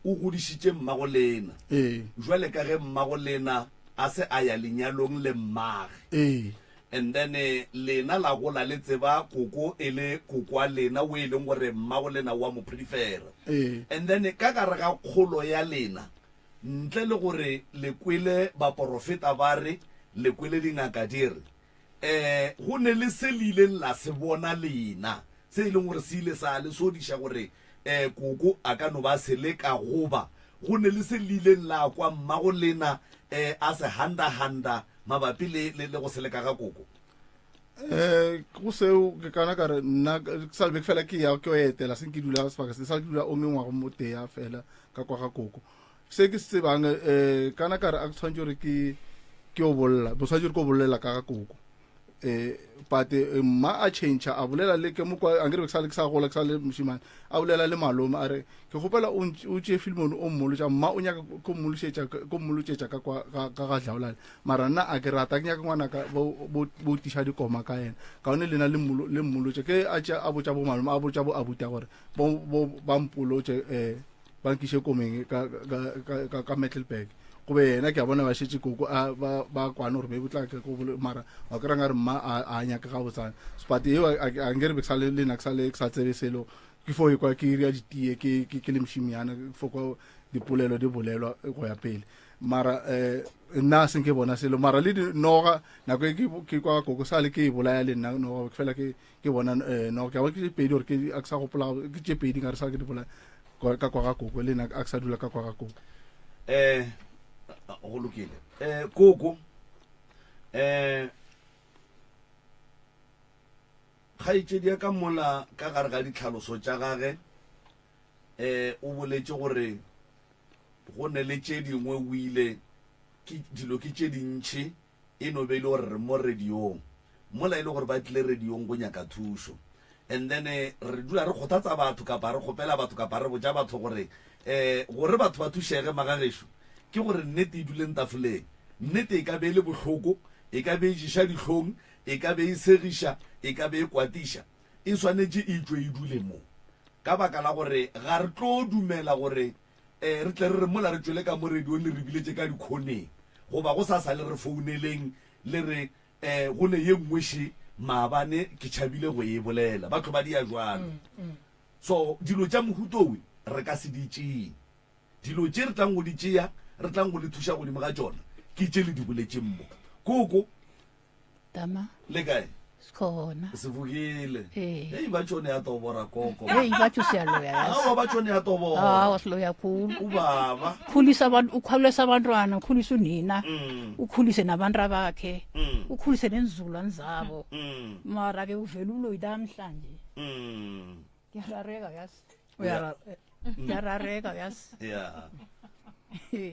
o godišitše mmago lena ee jwale ka ge mmago lena a se a ya lenyalong le mmage ee And then lena la gola le tseba koko e le koko wa lena o e leng gore mmago lena wa mo prefera. Ee. And then ka gare ga kgolo ya lena, ntle le gore le kwele baporofeta ba re, le kwele dingaka di re, eh, go ne le se le ileng la se bona lena, se e leng gore se ile sa le sodiša gore eh, koko a ka no ba se leka, goba go ne le se le ileng la kwa mmago lena eh, a se handa-handa mabapi le, le, le go seleka ga koko? Eh, go seo ke kana ka re nna ke sa le be fela ke ya ke yo etela seng ke dula sebaka se sa ke dula o mengwago mo tea fela ka kwa ga koko se ke se tsebang eh kana ka re a ke tshwanetse gore ke ke o bolla bo tshwanetse gore ke o bollela ka ga koko eh but eh, mma a change a bolela le ke mo kwa ankere ke sa le ke sa gola ke sa le moshimane a bolela le malome a re ke kgopela o o tšee Filimone o mmolotša mma o nyaka ko mmološetša ko mmolotšetša ka kwa ga ka ga Dlaolane mara nna a ke rata ke nyaka ngwanaka bo bo bo tiša dikoma ka yena kaone lena le mmolo le mmolotše ke a tša a botša bo malome a botša bo abuta gore bo bo ba mpolotše eh ba nkiše komeng ka ka ka ka, ka Mettleburg go be yena ke a bona ba šetše koko a ba ba kwane gore maybe o tla ke go mara wa kry nkare mma a a nyake gabotsana but eo a a nkere be ke sa le le nna ke sa le ke sa tsebe selo ke fo ekwa ke ira ditee ke ke ke le mošimiana ke fo kwa dipolelo di bolelwa go ya pele mara eh nna a seng ke bona selo mara le dinoga nako e ke ke kwa koko sa le ke e bolaya le nna noga ke fela ke ke bona eh no ke a ke pedi gore ke a ke sa gopola ke tše pedi nka re sa ke di bolaya ka kwa ga koko le nna a ke sa dula ka kwa ga koko eh go lokile eh koko eh kgaetšedi ya ka mola ka gare ga ditlhaloso tša gage eh o boletše gore go ne le tše dingwe o ile ke dilo ke tše dintšhi E no be e le gore re mo radiong mola e le gore ba tlile radiong go nyaka thušo. And then re dula re kgothatsa batho kapa re kgopela batho kapa re botša batho gore um gore batho ba thušege magagešo ke gore nnete e duleng tafoleng. Nnete e ka be e le bohloko, e ka be e ješa dihlong, e ka be e segiša, e ka be e kwatiša, e swanetše e tšwe e dule mo. Ka baka la gore ga re tlo dumela gore Ee, re tle re re mola re tšwele ka mo radiong le re biletše ka dikhoneng, goba go sa sa le re founeleng le re, Eh, go ne ye nngwe še maabane ke tšhabile go e bolela. Batho ba dia bjalo. So, dilo tša mohuta owe re ka se di tšee. Dilo tše re tlang go di tšea, re tlang go le thuša godimo ga tšona, ke tše le di boletšeng mo. Koko. Tama. Le kae? Sikhona. Sivukile. Eh. Hey ba tšone ya tobora koko. Hey ba tšo siyaloya yazi. Awa ba tšone ya tobora. Awa siloya khulu. Ubaba. Khulisa abantu ukhulisa abantwana, ukhulisa unina. Mm. Ukhulise nabantu abakhe. Mm. Ukhulise nenzukulwane zabo. Mm. Mara ke uvela uloyi namhlanje. Mm. Ngiyarareka yazi. Uyara Ngiyarareka yazi. Yeah.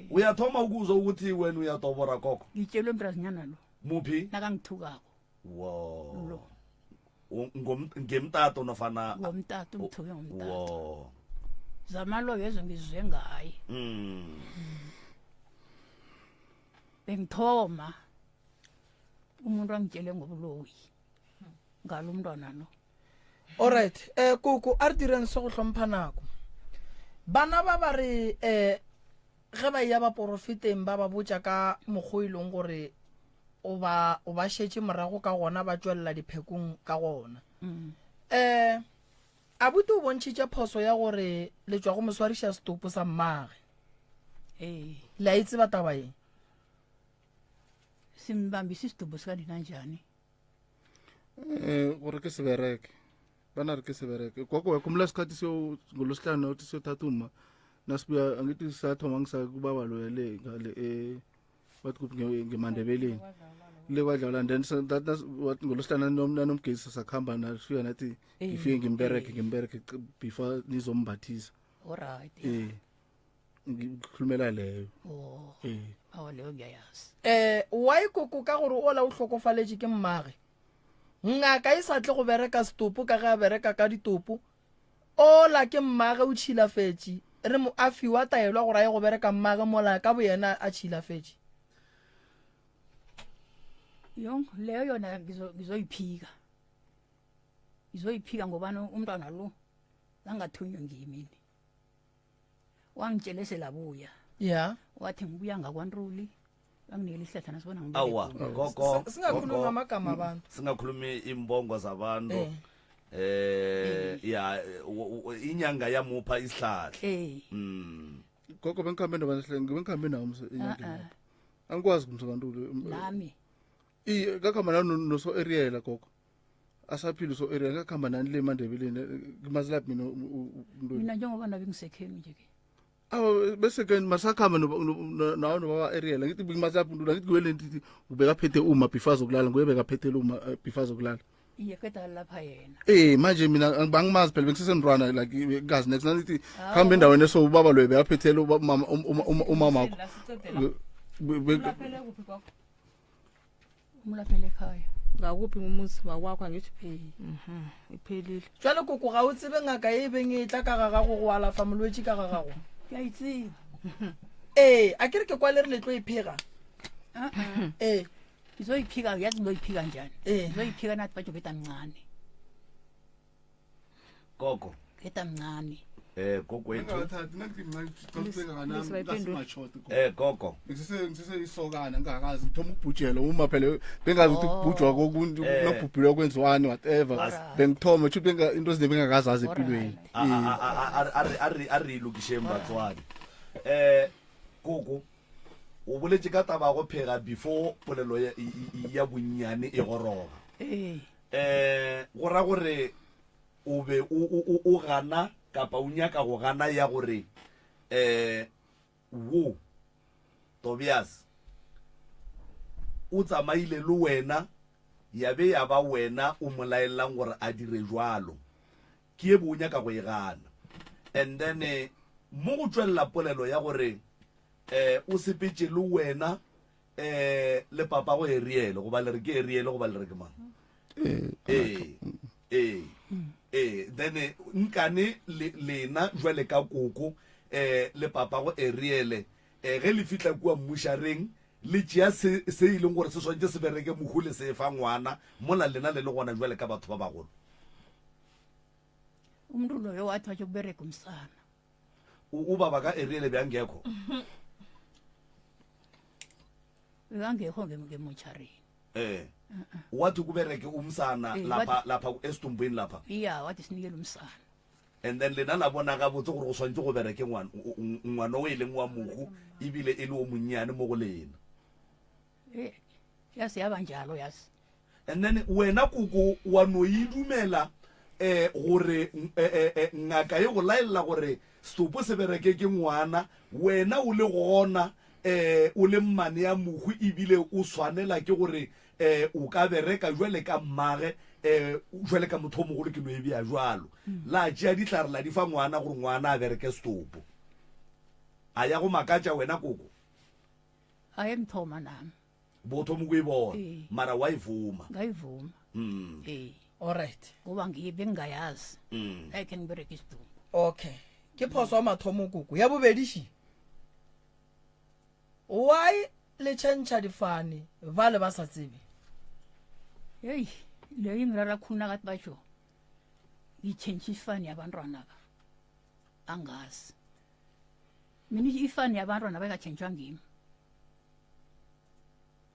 Uyathoma ukuzwa ukuthi wena uyatobora koko. Ngitshelwe mntazinyana lo. Muphi? Nakangithukako. Wo. Lo. Ngomtato nofana ngomtato ungithuke ngomtato. Wo. Zamalo yezo ngizwe ngaye. Mm. Bengithoma umuntu angitshele ngobuloyi ngalo umntwana lo. Alright, eh koko a re direng se go hlompha nako. Bana ba ba re eh. Ge ba eya baporofeteng ba ba botša ka mokgo e leng gore o ba o ba šetše morago ka gona ba tšwelela diphekong ka gona. Um abuti o bontšhitše phoso ya gore le tšwa go mo swariša setopo sa mmage. Ee. Le a e tseba taba ye? Simbambisa isidumbu sikanina njani? Eh gore ke se bereke. Bana re ke se bereke. Gogo wakhumbula isikhathi siyo ngolosihlanu uthi siyothatha uma nasibuya angithi sathoma ngisakubaba loya le ngale eh bathi kuphi ngemandebeleni. Le kwadlala and then so that wathi ngolosihlanu nanomgezi sakhamba nafika nathi ngifike ngimbereke ngimbereke before nizombathisa. Alright. Eh ngikhulumela leyo. Oh. Eh. Awa leyo ngiyayazi. Eh why koko ka gore ola o hlokofaletše ke mmage? Ngaka e sa tle go bereka setopo ka ge a bereka ka ditopo. Ola ke mmage o tšhilafetše. Re mo a fiwa taelo ya gore a ye go bereka mmage mola ka boyena a tšhilafetše. Yong leyo yona ngizoyiphika. Ngizoyiphika ngobani umntwana lo angathunywa ngimi. Wangitshela selabuya. Yeah. Wathi ngibuya ngakwaNtuli. Banginikela isihlahla nasibona ngibuya. Awa gogo. Singakhulumi gogo. ngamagama abantu. Singakhulumi imbongo zabantu. Eh. Eh ya inyanga yamupha isihlahla. Eh. Mm. Gogo bengikhambe nabantu bengikhambe nawo mse enyangeni. Ah, ah. lapho. Angikwazi kumsebantu. Nami. Iye ngakhamba nami noso Ariel gogo. Asaphila uso Ariel ngakhamba nani le emandebeleni kumasilaphi mina umuntu. Mina njengoba nabe ngisekhenu nje ke. Awu bese ke masakhamba nawe nobaba Ariel ngithi kumasilaphi umuntu ngithi kuwele ngithi ubeka phethe uma before azokulala nguye beka phethe uma before azokulala. Iye qeda lapha yena. Eh manje mina angimazi phela bengisesemntwana like ngazi next nanithi khamba endaweni eso ubaba lo bekaphethele umama umama wakho. Ulaphele kuphi kwakho? Umlaphele ekhaya. Ngakuphi ngumuzi wakwakho angithi? Eh. Mhm. Iphelile. Jwale koko ga o tsebe ngaka e beng e tla ka ga gago go alafa molwetši ka ga gago? Ke a itseba. Ee, a ke re ke kwa le re le tlo e phega. Ee. Ngizoyiphika uyazi ngizoyiphika njani? Eh. Ngizoyiphika nathi batsho ngeta mncane. Gogo. Ngeta mncane. Eh gogo wethu. Ngingathathi nakuthi mina Eh gogo. Ngisese ngisese isokana ngingakazi ngithoma ukubhujelwa uma phela bengazi ukuthi kubhujwa kokuntu Eh. nokubhubhilwa kwenziwani whatever bengithoma tsho benga into ezine bengakazazi empilweni. A a a a a re a re lokišeng batswadi. Eh koko o boletše ka taba ya go phega before polelo ya ya bonnyane e goroga. Eh. Eh go ra gore o be o o gana kapa o nyaka go gana ya gore eh wo Tobias o tsamaile le wena ya be ya ba wena o mo laelelang gore a dire jwalo ke ye bo o nyaka go e gana and then eh, mo go tšwelela polelo ya gore eh o sepetše le wena eh le papa go Ariel goba le re ke Ariel goba le re ke mang ee ee ee then eh, nkane le lena jwale ka koko eh le papa go Ariel eh ge le fihla kua mmušareng le tšea se se e leng gore se swantše se bereke mohu le se fa ngwana mola lena le le gona jwale ka batho ba bagolo Umuntu loyo wathi watsho kubereka umsana. Ubaba ka Ariel beyangekho Bekangekho ngemocharini. eh wathi kubereke umsana Eh, lapha lapha esitumbweni lapha Iya wathi sinikele umsana. and then lena la bona gabotse gore go swantse go bereke ngwana ngwana o e leng wa mohu ebile e le o monnyane mo go lena Eh yazi yaba njalo yazi. And then wena koko wa no e dumela eh gore eh, eh, eh, ngaka e go laelela gore setopo se bereke ke ngwana wena o le gona eh o le mmane ya mohu ebile o swanela ke gore eh o ka bereka jwale ka mmage eh jwale ka motho o mogolo ke no e bea jwalo la tšea dihlare la di fa ngwana gore ngwana a bereke setopo a ya go makatša wena koko Aye ngithoma nami. Bo thoma go e bona Ee. mara wa e vuma Ngayivuma. mm. Eh Alright. ngoba ngiye bengingayazi. Mm. Like ngibereke isidumbu. Okay. Ke phoso ya mathomo koko. Ya bobedi shi. Why le tšhentšha difane ba le ba sa tsebe? Hey, leyo ingirara khulu nakathi basho. Ngitshentshe ifani yabantwana ba. Angazi. Mina ifani yabantwana bayikatshentshwa ngimi.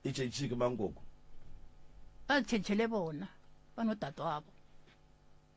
E tšhentšhitše ke mang koko? Bazitshentshele bona banodadewabo.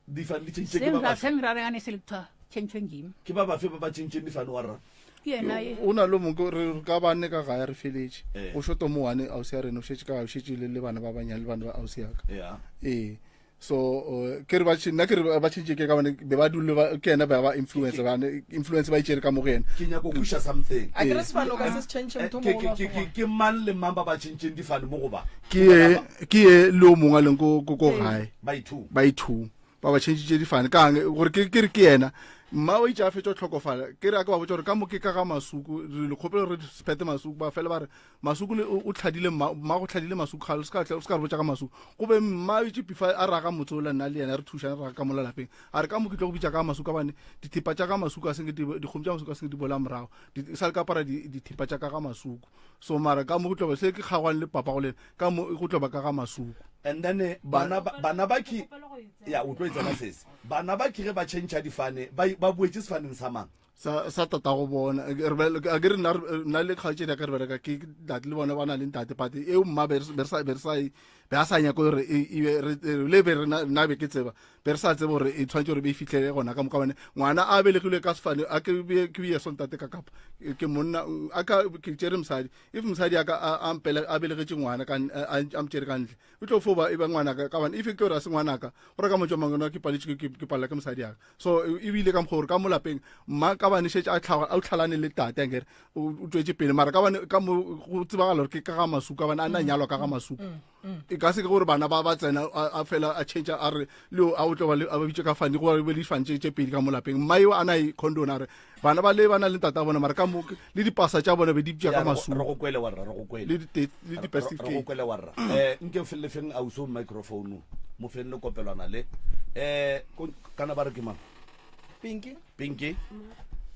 Difane di tšhentšhitše ke ba bafe? Sengirarekane sele kuthiwa tšhentšhwe ngimi. Ke ba bafe ba ba tšhentšeng difane wa rra? Ke yena ye. O na le mongwe re ka bane ka gae re feletše. Eh. O šoto mo one ausi ya rena o šetše ka gae o šetše le le bana ba banyane le bana ba ausi ya ka. Yeah. Ee. So uh, ke re ba nna ke re ba tšhentše ke ka bane be ba dule ba ke yena ba ba influence ba influence ba itšere ka mo go yena. Ke nyako go kweša something. A ke re sefane o ka se se tšhentšhe Eh, motho ke- mogolo wa ke- ke- sengwana. ke mang le mang ba ba tšhentšeng difane mo go ba? Ke ye ke ye le o mongwe a leng ko ko ko gae. Ba ithu. Ba ithu. Ba ba tšhentšitše difane kang gore ke ke re ke yena mma o itše a fetša go hlokofala ke re a ke ba botša gore ka mo ke ka ga masuku re le kgopela gore re sephethe masuku ba fele ba re Masuku le o tlhadile mma mma go tlhadile Masuku ga se ka se ka re botša ka Masuku go be mma o itše pifa a raga motse ola nna le yena re thušana re raga ka mola lapeng a re ka mo ke tlo go bitša ka Masuku ka bane dithepa tša ka Masuku a senge dikgomo tša Masuku a senge di bola morago di sa le ka apara dithepa tša ka ga Masuku so mara ka mo go tlo ba se ke kgagwane le papa go lena ka mo go tlo ba ka ga Masuku And then eh, bana ba bana ba ki ya o tlo e tsena sese bana ba ki ge ba tšhentšha difane ba ba boetše sefaneng sa mang sa sa tatago bona re be- a ke re nna re- nna le kgaetšedi ya ka re bereka ke ntate le bona ba na le ntate but eo mma be re be re sa be re sa e- be a sa nyake gore e- e be re- e- le be re na nna be ke tseba be re sa tsebe gore e tshwanetse gore be e fitlhele gona ka moka bane ngwana a belegilwe ka sefane a ke be ke beye so ntate ka kapa ke monna a ka ke tšere mosadi if mosadi a ka a a mpele a belegetše ngwana ka a a- a mtšere ka ntle o tlo fo ba e ba ngwanaka ka bane if ke gore a se ngwanaka gore ka motšwa mangwe ke paletše ke ke palela ke mosadi aka so e e bile ka mokgwa gore ka mo lapeng mma ka bane šetše a tlhaga a tlhalane le tate akere o o tswetše pele mara ka bane ka mo go tsebagala gore ke ka ga masuku ka bane a na nyalwa ka ga masuku e ka se ke gore bana ba ba tsena a a fela a change a re le o a o tlo ba le a ba bitše ka fane go be le difane tše tše pedi ka mo lapeng mma eo a na e condone a re bana ba le ba na le tata bona mara ka mo le dipasa tša bona be di bitša Ya, ka re go- masuku re go kwele warra re go kwele le di le di birth Re- re go certificate kwele warra eh nke fe le feng auso microphone mo feng le kopelwana le eh ko- kana ba re ke mang Pinky pinky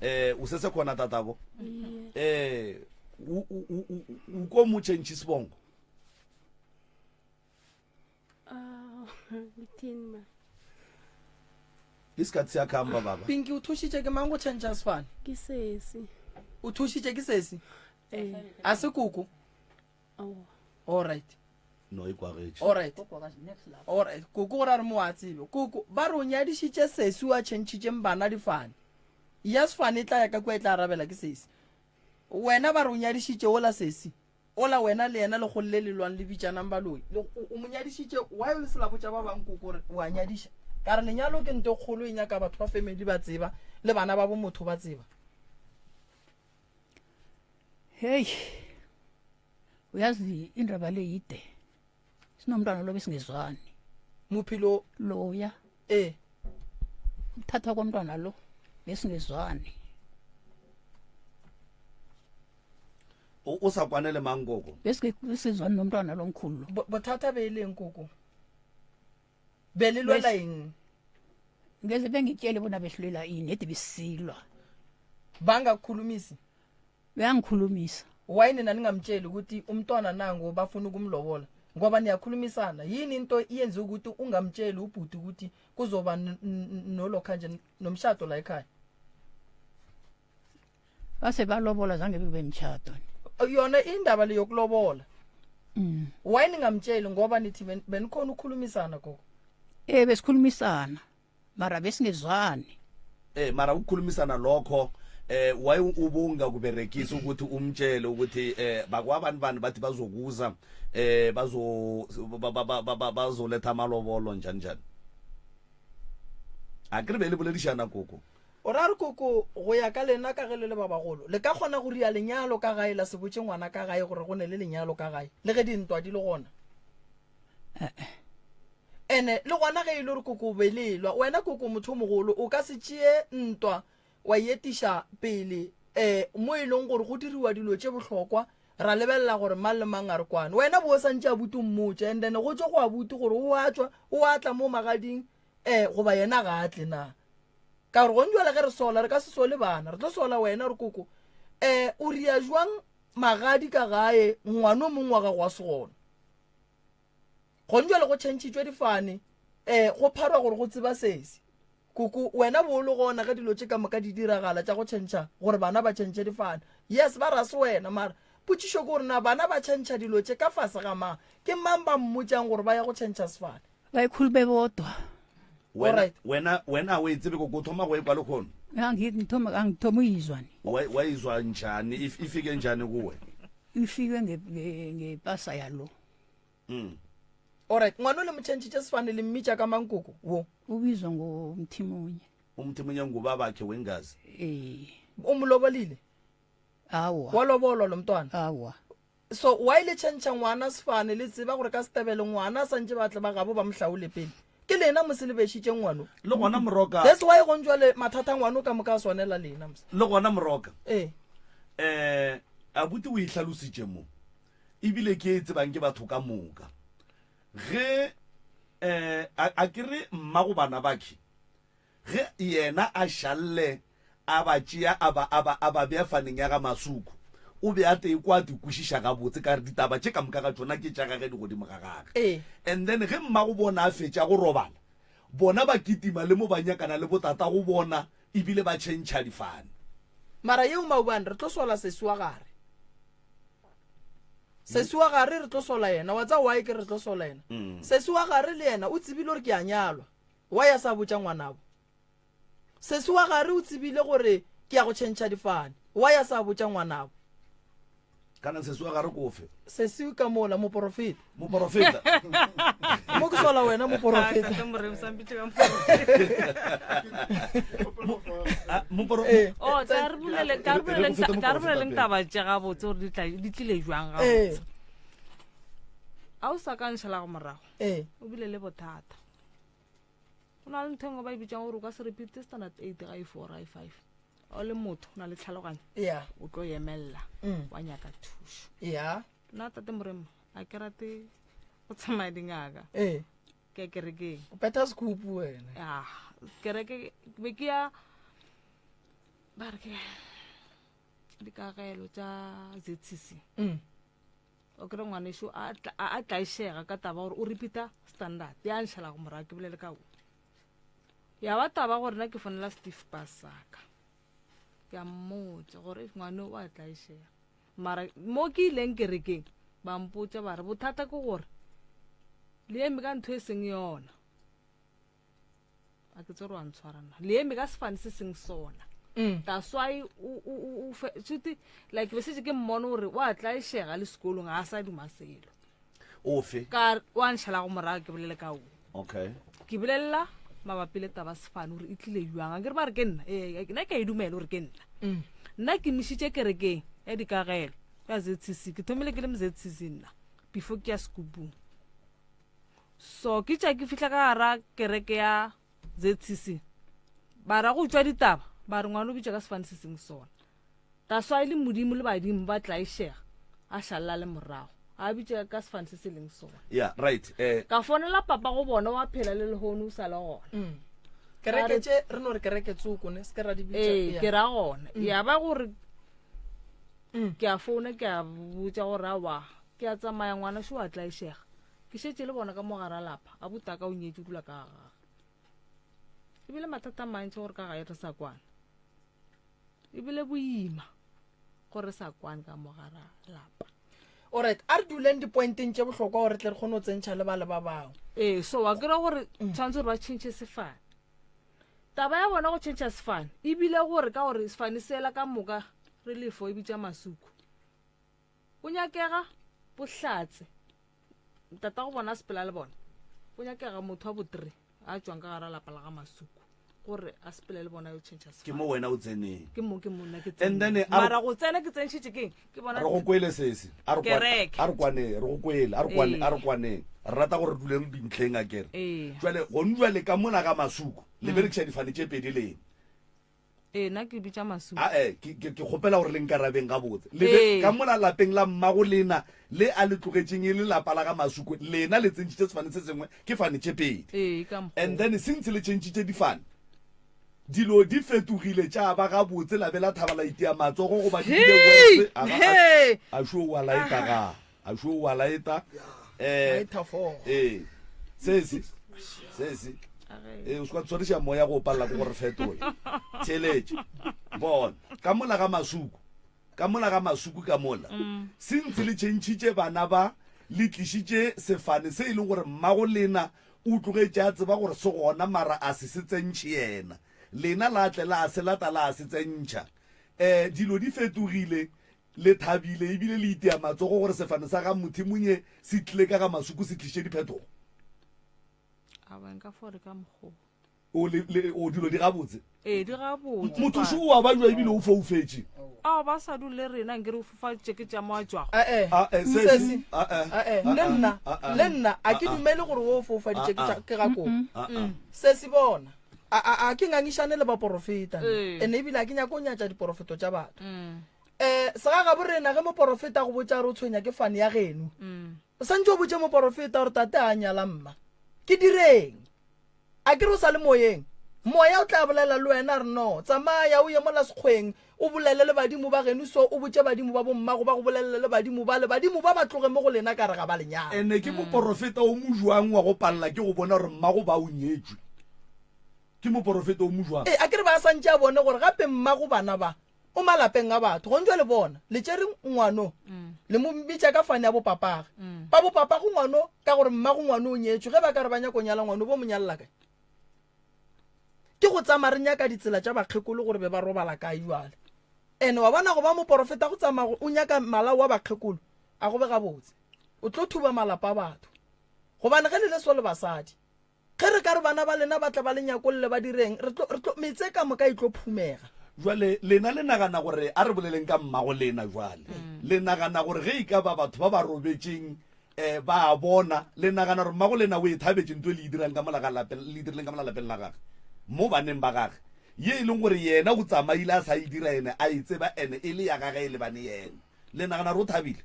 eh o sese khona tatabo Iye. eh u u u u- u ko mo change sibongo Ah, ngithini ma isikhathi siyakuhamba baba Pinky o thušitše ke mang go tšhentšha sefane ke sesi o thušitše ke sesi eh a se koko aowa all right no e kwagetše all right all right koko gore a re mo a tsebe koko ba re o nyadišitše sesi wa tšhentšhitšeng bana difane ya sefane e tla ya ka kua e tla arabela ke sesi wena ba re o nyadišitše ola sesi Ola wena le yena lekgolo le le lwang le bitšanang baloi. Le, o, o mo nyadišitše, why o le se la botša ba bang koko gore o a nyadiša? Ka re lenyalo ke nto e kgolo e nyaka batho ba family ba tseba le bana ba bo motho ba tseba. Hey. Uyazi indaba le yide. Sinomntwana lo besingezwani. Muphi lo? Loya. Eh. Ukuthathwa komntwana lo besingezwani. O, o sa kwane le mang koko? Besingezwani nomntwana lo mkhulu lo. Bo- Bothata be e leng koko? Be le lwela eng? Ngeze bengitshele bona behlulelwa ini ede besilwa. Bangakukhulumisi? Uyangikhulumisa. Why nina ningamtsheli ukuthi umntwana nangu bafuna ukumlobola? Ngoba niyakhulumisana. Yini into iyenze ukuthi ungamtsheli ubhuti ukuthi kuzoba n- n- nolokha nje nomshado la ekhaya? Base balobola zange kube mtshado. Yona indaba le yokulobola. Mm. Why ningamtsheli ngoba nithi ben- benikhona ukukhulumisana gogo? Eh besikhulumisana mara besingezwani. Eh mara ukukhulumisana lokho eh why ubunga kuberekisa ukuthi umtshele ukuthi eh bakwabantu bani bathi bazokuza eh bazo ba- ba- ba- ba- ba- bazoletha amalobolo njani njani a ke re be le boledišana koko O ra re koko go ya ka lena ka ge le le ba bagolo le ka kgona go ria lenyalo ka gae la se botše ngwana ka gae gore go ne le lenyalo ka gae le ge dintwa di le gona? Ene le gona ge e le gore koko o be le elwa wena koko motho o mogolo o ka se tšee ntwa wa e etiša pele um mo e leng gore go diriwa dilo tše bohlokwa ra lebelela gore mang le mang a re kwane wena bo o santše abuti o mmotše and then go tšwe go abuti gore o a tšwa o a tla mo magading um goba yena ga a tle na Ka gore gone jwale ge re sola, re ka se sole bana, re tlo sola wena re koko. Eh, o ria jwang magadi ka gae ngwana o mongwe wa gago wa segona? Gone jwale go tšhentšhitšwe difane, eh, go pharwa gore go tseba sesi. Koko, wena bo o le gona ge dilo tše ka moka di diragala tša go tšhentšha gore bana ba tšhentšhe difane. Yes, ba ra se wena, mara potšišo ke gore na bana ba tšhentšha dilo tše ka fase ga mang? Ke mang ba mmotšang gore ba ya go tšhentšha sefane? Ba ikhulume bodwa. Wena, Alright. wena, wena o e tsebe koko, o thoma go e kwa lehono? Angithoma angithoma uyizwa ni. Wa, wa izwa njani? If, ifike njani kuwe? Ifike nge nge- ngepasa yalo. Mm. Alright, ngwana o le mo tšhentšhitše sefane le mmitša ka mang koko? Wo. Ubizwa ngoMthimunye. UMthimunye ngubabakhe wengazi. Eh. O mo lobolile? Awa. Wa lobolwa lo mntwana? Awa. So why le tšhentšha ngwana sefane le tseba gore ka setebele ngwana a santše ba tle ba gabo ba mo hlaole pele? Ke lena mose le bešitše ngwano. Le gona Moroka. That's why gong jwale mathata a ngwano ka moka a swanela lena mose. Le gona Moroka. Ee. Eh, abuti o e hlalositše mo. Ebile ke e tsebang ke batho ka moka. Ge eh a, a ke re mmago bana bakhe Ge yena a šalle a ba tšea a ba, a ba, a ba bea faneng ya ga Masuku, o be a tee kwa a di kwešiša gabotse ka gore ditaba tše ka moka ga tšona ke tša gage di godimo ga gage. Ee. And then ge mmago bona a fetša go robala, bona ba kitima le mo ba nyakana le botatago bona ebile ba tšhentšha difane. Mara yeo maobane re tlo sola sesi wa gare. Sesi wa gare re tlo sola yena. Wa tseba why ke re re tlo sola yena? Sesi wa gare le yena o tsebile gore ke a nyalwa. Why a sa botša ngwanabo? Sesi wa gare o tsebile gore ke ya go tšhentšha difane. Why a sa botša ngwanabo? Kana sesi wa gare ko ofe? Sesi ka mola, moporofeta. Moporofeta. Mo ke sola wena moporofeta. Tate Moremi sa mpitše ka moporofeta. Moporo Eh. Oh, tla re bolele tla re Re- re boleleng go fete tla re moporofeta boleleng pele. taba tše gabotse gore di tla di tlile jwang Eh. gabotse. A o sa ka nšalago morago. Eh. O bile le bothata. Go na le ntho e nngwe ba e bitsang gore o ka se repeat standard 8 ga e 4 ga e 5. O le motho o na le tlhaloganyo. Yeah. O tlo emelela Mm. wa nyaka thušo. Yeah. Nna tate Moremi a ke rate go tsamaya dingaka. Eh. Ke ya kerekeng. O phetha sekhupu wena. Ah, kereke ke be ke ya ba re ke dikagelo tša ZCC. Mm. O kry ngwanešu a a tlaišega ka taba gore o repeata standard ya nšalago morago ke bolele ka o ya ba taba gore nna ke fonela Steve Pasaka ke a mmotsa gore ngwane o a tlaišega mara mo ke ileng kerekeng ba mpotsa ba re bothata ke gore le eme ka ntho e seng yona a ke tsere wa ntshwara nna le eme ka sefane se seng sona mm. that's why o shuti like be setse ke mmone gore o a tlaišega le sekolong ga a sa duma selo ofe ka wa nšhala go morago ke bolele ka o okay ke bolelela mabapi le taba sefane gore e tlile jwang a ke re ba re ke nna ee nna ke a e dumela gore ke nna mm. nna ke mišitše kerekeng ya dikagelo ya zcc ke thomile ke le mo zcc nna before ke ya sekupung So ke tša ke fihla ka gara kereke ya ZCC ba ra go utswa ditaba ba re ngwana o bitša ka sefane se seng sona that's why le modimo le badimo ba tlaišega a šalela le morago a bitša ka sefane se se leng sona yeah right eh ka fonela papa go bona wa phela le lehono o sa le gona mm. kereke tše re no re kereke tsoko ne se ke ra di bitša ee ke ra gona mm. ya ba gore mm. ke a founa ke a botša gore awa ke a tsamaya ngwana šo a tlaišega Ke šetše le bona ka mo gara lapa, abutaka o nyetše o dula ka ga gage. Ebile mathata a mantši gore ka gae re sa kwane. Ebile boima gore re sa kwane ka mo gara lapa. Alright, a re duleng dipointeng tše bohlokwa gore tle re kgone go tsentšha le bale ba bangwe. Ee, so wa kry-a gore tshwanetse gore ba tšhentšhe sefane. Taba ya bona go tšhentšha sefane ebile gore ka gore sefane sela ka moka re lefo e bitša masuku. Go nyakega bohlatse. Tatago bona a sepela le bona. Go nyakega motho wa botre a tšwang ka gara lapa la ga Masuku gore a sepele le bona yo tšhentšha Ke mo wena o tseneng. Ke mo ke mo nna ke And then, tseneng. a re- Mara go tsena ke tsentšhitše keng? Ke bona Re go kwele sesi. A re kwa- Kereke. a re kwaneng, re go kwele, a re kwane, Ee. a re kwaneng. Re rata gore re duleng dintlheng a kere. Ee. Jwale gone jwale ka mola ga Masuku le berekiša difane tše pedi lena. Ee, nna ke bitša Masuku. Ae, ke, ke, ke kgopela gore le nkarabeng gabotse. Le be, Ee. ka mola lapeng la mmago lena, le a le tlogetšeng e le lapa la ga Masuku, lena le tsentšitše sefane se sengwe, ke fane tše pedi. Ee, ka mokgwa And wo. then since le tšhentšitše difane, dilo di fetogile tša ba gabotse, la be la thaba la itia matsogo goba di bile Hei! worse. A ba, a, Hei! a šo wa laeta ga, a šo wa laeta. Eh, Laeta fogo. ee, sesi, sesi. Ee, o se ka tshwariša moya go o palela ke gore fetola. Theeletša. Bona, ka mola ga masuku, ka mola ga masuku ka mola, se ntse le tšhentšhitše bana ba, le tlišitše sefane se e leng gore mmago lena o tlogetše a tseba gore se gona mara a se se tsentšhe yena. Lena la tle la se lata la se tsentšha. Um dilo di fetogile, le thabile ebile le itia matsogo gore sefane sa ga Mothimunye se tlile ka ga masuku se tlišitše diphetogo. Aowa, nka fo re ka mokgwa O le, le, o dilo di gabotse. Ee, di gabotse. Motho šo o a bajwa ebile o foufetše. Ao ba sa dule le rena nkere o fofaditše ke tša mo a tšwago. Ae, Ah, eh, sesi, sesi. Ah, eh. ae, le Ah, nna, ah, ah. le nna a ke Ah, ah. dumele gore wo o foufaditše ke tša- ke ga koko. Ah, ah. Sesi bona, a, a, a ke ngangišane le baporofeta nna. Ee. Ene ebile a ke nyake go nyatša diporofeto tša batho. Um segagabo rena ge moporofeta a go botša gore o tshwenya ke fane ya geno, o santše o botše moporofeta gore tate a nyala mma. Ke direng? A ke re o sa le moyeng? Moya o tla bolela le wena a re, No, tsamaya o ye mola sekgweng, o bolele le badimo ba geno so, o botše badimo ba bommago ba go bolelele le badimo bale, badimo ba ba tloge mo go lena ka re ga ba le nyale. Ene ke moporofeta o mojwang wa go palela ke go bona gore mmago ba o nyetšwe? Ke moporofeta o mojwang? Ee, a ke re ba santše a bone gore gape mmago bana ba o malapeng a batho. Gong jwale bona, le tšere ngwano, le mo bitša ka fane ya bopapage. Ba bopapago ngwano ka gore mmago ngwano o nyetšwe, ge ba ka re ba nyako nyala ngwano, bo mo nyalela kae? Ke go tsamaya re nyaka ditsela tša bakgekolo gore be ba robala kae jwale. Ene wa bona go ba moporofeta go tsamaya o nyaka malao a bakgekolo, a go be gabotse. O tlo thuba malapa a batho. Gobane ge le le so le basadi, Ge re ka re bana ba lena ba tle ba le nyakolle ba direng, re tlo, re tlo, metse ka moka e tlo phumega. Bjale, lena le nagana gore, a re boleleng ka mmago lena bjale. Le nagana gore ge e ka ba batho ba ba robetšeng um ba a bona, le nagana gore mmago lena o e thabetše nto e le e dirang ka mola ga lape, le e dirileng ka mola lapeng la gage, mo baneng ba gage, ye e leng gore yena o tsamaile a sa e dira ene a e tseba ene e le ya gage e lebane yena. Le nagana gore o thabile?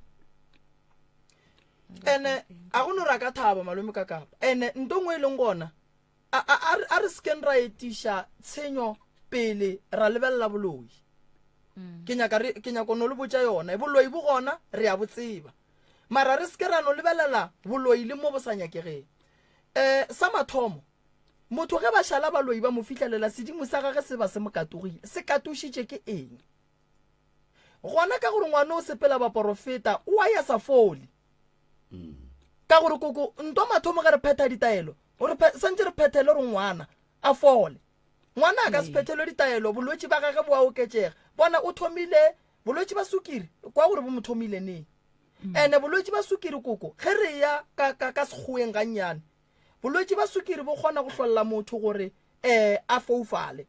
Ene a go no re a ka thaba malome ka kapa. Ene nto nngwe e leng gona, a, a, a, a re sekeng ra etiša tshenyo pele ra lebelela boloi. Ke nyaka re, ke nyaka no le botša yona. Boloi bo gona, re a bo tseba. Mara re seke ra no lebelela boloi le mo bo sa nyakegeng. Eh, sa mathomo, motho ge ba šala baloi ba mo fihlelela sedimo sa gage se ba se mo katogile. Se katošitše ke eng? Gona ka gore ngwana o sepela baporofeta o a ya sa fole. Ka gore koko ntwa mathomo ge re phetha ditaelo, re santse re phethele gore ngwana a fole. Ngwana a ka se phethelwe ditaelo, bolwetši ba gage bo a oketšega. Bona o thomile bolwetši ba sukiri, kwa gore bo mo thomile neng. Ene bolwetši ba sukiri koko ge re ya ka, ka, ka sekgoweng gannyane, bolwetši ba sukiri bo kgona go hlolla motho gore um a foufale.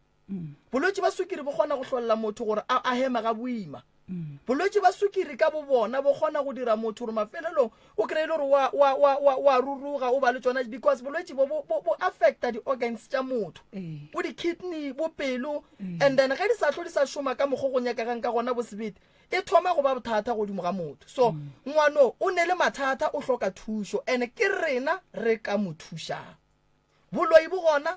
Bolwetši ba sukiri bo kgona go hlolla motho gore a, a heme ga boima. Bolwetši ba sukiri ka bo bona bo kgona go dira motho gore mafelelong o kry-e le gore wa, wa, wa, wa, wa ruruga o ba le tšona because bolwetši bo bo, bo, bo affecta di-organs tša motho bo di-kidney bo pelo and then ge di sa hlo di sa šoma ka mokgo go nyakegang ka gona bo sebete e thoma go ba bothata godimo ga motho so ngwano o ne le mathata o hloka thušo and ke rena re ka mo thušang boloi bo gona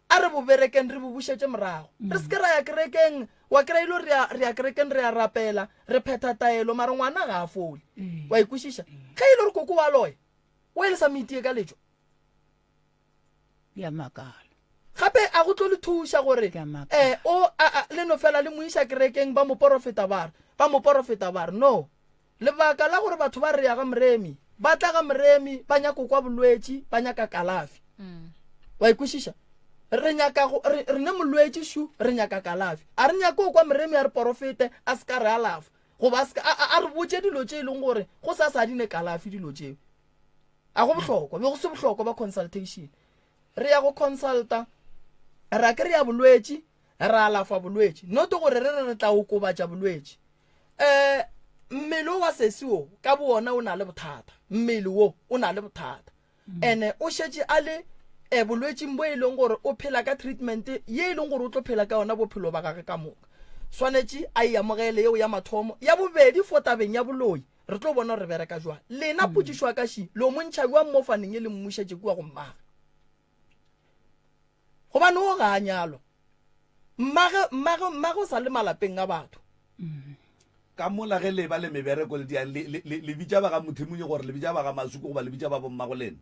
A re bo berekeng re bo bušetše morago. Re se ke ra ya kerekeng, wa kry-a e le gore re ya, re ya kerekeng re a rapela, re phetha taelo, mara ngwana ga a fole. Wa e kwešiša? Ge e le gore koko wa loya, o e le sa mo itie ka letšo. Ke a makala. Gape a go tlo le thuša gore Ke a makala. eh, o a, a, le no fela le mo iša kerekeng ba moporofeta ba re, ba moporofeta ba re, no. Lebaka la gore batho ba re ya ga Moremi, ba tla ga Moremi ba nyaka kwa bolwetši, ba nyaka kalafi. Wa e kwešiša? Re nyaka go re, re ne molwetši šu, re nyaka kalafi. A re nyake go kwa Moremi a re porofete a se ka re alafa goba a se ka a, a, a re botše dilo tše e leng gore go sa sa di ne kalafi dilo tšeo. A go bohlokwa, be go se bohlokwa ba consultation. Re ya go consulta, ra kry-a bolwetši, ra alafa bolwetši. Not gore re re re tla okobatša bolwetši. Um mmele o wa sesi wo ka bo wona o na le bothata mmele wo o na le bothata ene o šetše a le um bolwetšing bo e leng gore o phela ka treatment ye e leng gore o tlo phela ka yona bophelo ba gage ka moka swanetše a e amogele yeo ya mathomo ya bobedi fo tabeng ya boloi re tlo bona gore re bereka jwang lena potšišo ya ka ši lo mo ntšha jwang mo faneng e le mmušetše kua go mmage Gobane o ga a nyalwa. Mmage, mmage, mmage o sa le malapeng a batho. Ka mola ge le eba le mebereko le diang, le, le, le, le bitša ba ga Mothemunye gore le bitša ba ga Masuku goba le bitša ba bommago lena?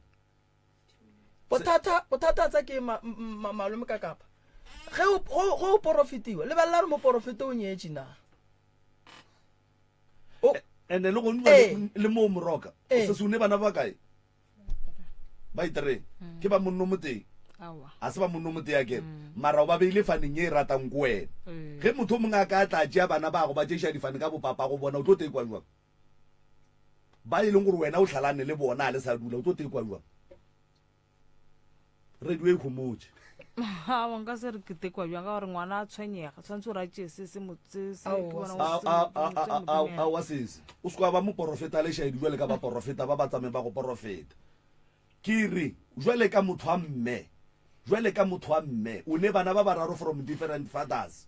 Bothata bothata tsa ke ma, ma, malome ka kapa. Ge o go go porofetiwa, lebelela re moporofeta o nyetše na. O ene le gone Ee. le moo moroka Ee. se se une bana ba kae ba itere ke ba monno moteng Aowa. a se ba monno motee a kere mara o ba beile faneng ye e ratang ko wena Ee. ge motho o mongwe a ka tla tšea bana bago ba tšeiša difane ka bopapa go bona o tlo tekwa jwang ba e leng gore wena o hlalane le bona a le sa dula o tlo tekwa jwang radio e khomotše Aowa, nka se re ke tekwa bjang ka gore ngwana a tshwenyega tshwanetse gore a tšee se se mo se se Aowa, ke bona se- gore se mo- se mo dumela. aowa sese o se kwa ba moporofeta le šaedi jwale ka baporofeta ba ba tsameng ba go porofeta Ke re, jwale ka motho wa mme, jwale ka motho wa mme, o ne bana ba bararo from different fathers.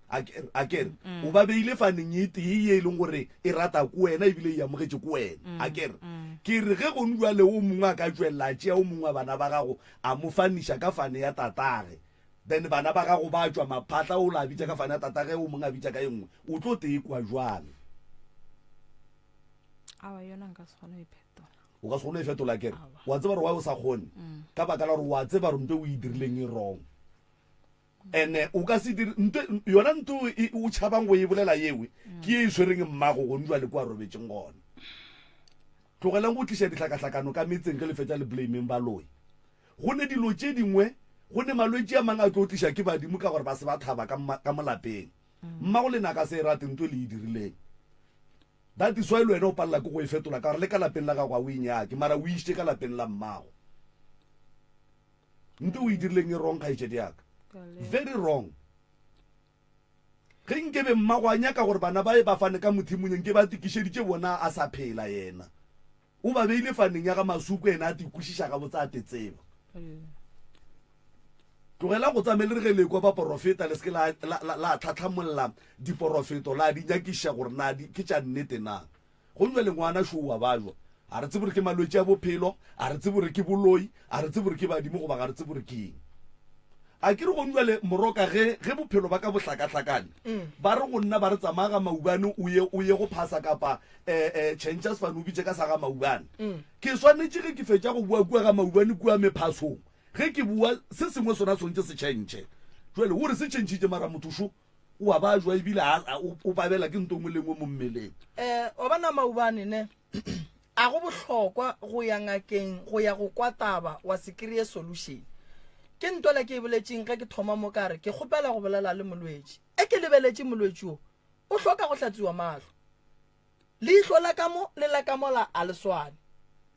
A ke, a ke re, o ba beile faneng e tee ye e leng gore e rata ko wena ebile e amogetše ko wena. A ke re, ke re ge gone jwale o mongwe a ka tšwelela a tšea o mongwe wa bana ba gago a mo faniša ka fane ya tatage, then bana ba gago ba tšwa maphatla, o la bitša ka fane ya tatage, o mongwe a bitša ka e nngwe, o tlo tekwa jwang? Aowa, yona nka se kgone go e phetola. O ka se kgone go e fetola kere? Wa tseba gore why o sa kgone? Ka baka la gore wa tseba gore nto o e dirileng e wrong. Ene o ka se dire nto yona nto e o tšhabang go e bolela yewe ke ye e swereng mmago gone jwale kwa robetšeng gona. Tlogelang go tliša dihlakahlakano ka metseng ge le fetša le blameng baloi. Go ne dilo tše dingwe, go ne malwetši a mang a tlo tliša ke badimo ka gore ba se ba thaba ka ka molapeng. Mmago lena a ka se e rate nto le e dirileng. That is why le wena o palela ke go e fetola ka gore le ka lapeng la gago ga o e nyake mara o išitše ka lapeng la mmago. Nto o e dirileng e wrong kgaetšedi ya ka. Very wrong. Ge nkebe mmago a nyaka gore bana ba ye ba fane ka mothimunya nke ba tikišeditše bona a sa phela yena. O ba beile faneng ya ga Masuku yena a te kwešiša gabotse a te tseba. Tlogelang go tsamaya le re ge le ekwa baporofeta le se ke la, la, la, la tlhatlhamolla diporofeto la di nyakiša gore na di, ke tša nnete na. Go jwale ngwana šo wa bajwa. A re tsebe gore ke malwetši a bophelo, a re tsebe gore ke boloi, a re tsebe gore ke badimo goba ga re tsebe gore ke eng. A ke re gone jwale moroka ge, ge bophelo ba ka bo hlakahlakane, ba re go nna ba re tsamaya ga Maubane o ye, o ye go phasa kapa eh, eh, tšhentšha sefane o bitše ka sa ga Maubane. Ke swanetše ge ke fetša go bua kua ga Maubane kua mephasong, ge ke bua se sengwe sona swantše se tšhentšhe. Jwale o re se tšhentšhitše mara motho šo o a bajwa ebile a, a, o, o babela ke nto nngwe le nngwe mo mmeleng. Eh, wa bona Maubane ne, a go bohlokwa go ya ngakeng go ya go kwa taba wa se kry-e solution. Ke ntwela ke e boletšeng ge ke thoma mo ka re ke kgopela go bolela le molwetši. E ke lebeletše molwetši o, o hloka go hlatswiwa mahlo. Leihlo la ka mo le la ka mola a le swane.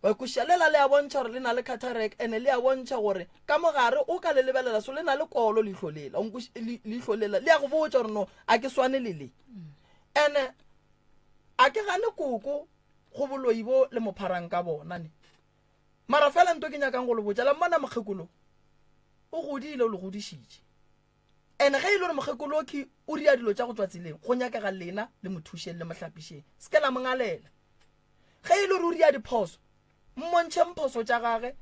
Wa kwešiša? Lela le a bontšha gore le na le cataract and le a bontšha gore ka mo gare o ka le lebelela so le na le kolo leihlo lela. O nkweši- le- leihlo lela le a go botša gore no a ke swane le le. And a ke gane koko go boloi bo le mo pharang ka bona ne. Mara fela nto ke nyakang go le botša la mmona mokgekolo o godile o le godišitše. And ge e le gore mokgekolo ke o ria dilo tša go tšwa tseleng, go nyakega lena le mo thušeng le mo hlapišeng. Se ke la mo ngalela. Ge e le gore o ria diphoso, mmontšheng phoso tša gage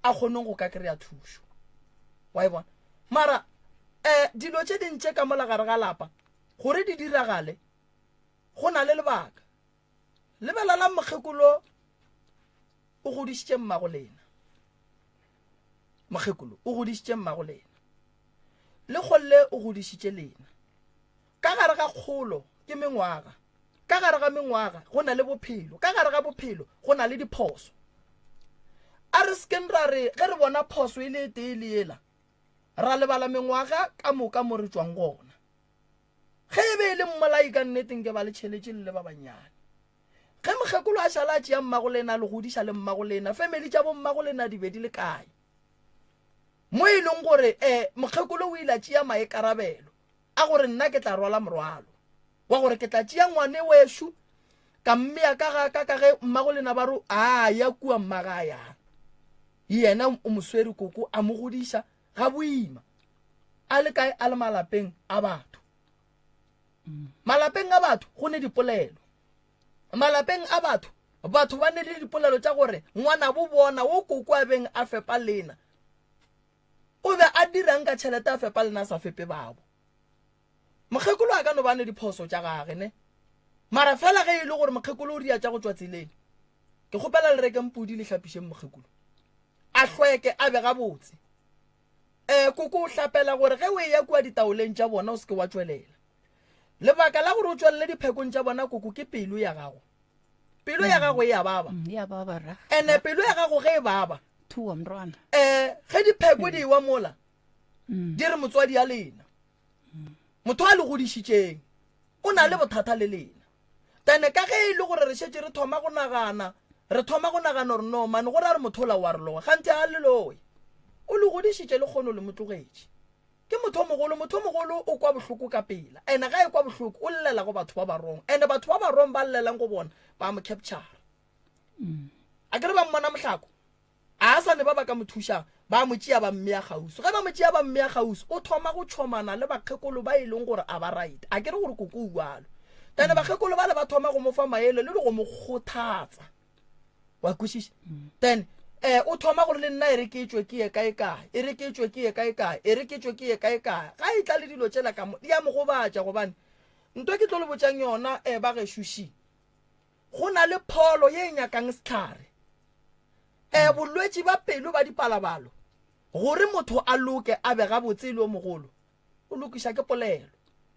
a kgoneng go ka kry-a thušo. Wa e bona? Mara um dilo tše ding tše ka mola gare ga lapa gore di diragale go na le lebaka. Lebelelang mokgekolo o godišitše mmago lena. Mokgekolo o godišitše mmago lena. Le kgolle o godišitše lena. Ka gare ga kgolo ke mengwaga. Ka gare ga mengwaga go na le bophelo. Ka gare ga bophelo go na le diphoso. A re sekeng ra re ge re bona phoso e le e tee le yela ra lebala mengwaga ka moka mo re tšwang gona. Ge e be e le mmolai ka nnete nke ba le tšheletše le le ba bannyane. Ge mokgekolo a šala a tšea mmagolena a le godiša le mmagolena, family tša bommagolena di be di le kae? Mo e leng gore eh mokgekolo o ile a tšea maikarabelo a gore nna ke tla rwala morwalo wa gore ke tla tšea ngwane wešo ka mmea ka ga ka ka ge mmagolena ba re a ya kua mmaga a yang. Yena o mo swere koko a mo godiša ga boima a le kae a le malapeng a batho. Malapeng a batho go ne dipolelo. Malapeng a batho, batho ba ne le dipolelo tša gore ngwanabo bona wo koko a beng a fepa lena o be a dirang ka tšhelete a fepa lena a sa fepe babo. Mokgekolo a ka no ba ne diphoso tša gage ne, mara fela ge e le gore mokgekolo o ria tša go tšwa tseleng, ke kgopela le rekeng pudi le hlapišeng mokgekolo a hlweke. hlweke a be gabotse. Um koko o hlapela gore ge o eya kua ditaoleng tša bona o se ke wa tšwelela. Lebaka la gore o tšwelele diphekong tša bona koko ke pelo ya gago. Pelo ya gago e a baba. Mm, ya baba ra. Ene pelo ya gago ge e baba. Thuwa mntwana. Eh ge dipheko di ewa mola. Mm. Di re motswadi ya lena. Motho a le godišitšeng o na le bothata le lena. Tene ka ge e le gore re šetše re thoma go nagana, re thoma go nagana gore no mane go ra re motho ola wa re loga, kganthe ga le loye. O le godišitše le kgono le mo tlogetše. Ke motho o mogolo, motho o mogolo o kwa bohloko ka pela. Ene ga e kwa bohloko o llela go batho ba ba wrong. Ene batho ba ba wrong ba llelang go bona ba mo capture. A ke re ba mmona mohlako? A sa ne ba ba ka mo thušang, ba mo tšea ba mmea kgauswi. Ge ba mo tšea ba mmea kgauswi, o thoma go tšhomana le bakgekolo ba e leng gore a ba right. A ke re gore koko o bjalo. Then bakgekolo bale ba thoma go mo fa maele le go mo kgothatsa. Wa kwešiša? Then eh o thoma gore le nna e re ke tšwe ke ye kae kae, e re ke tšwe ke ye kae kae, e re ke tšwe ke ye kae kae. Ga e tla le dilo tšela ka mo, di a mo gobatša gobane nto ke tlo le botšang yona eh ba gešo ši. Go na le pholo ye e nyakang sehlare. E, bolwetši ba pelo ba dipalabalo, gore motho a loke a be gabotse e le o mogolo, o lokiša ke polelo.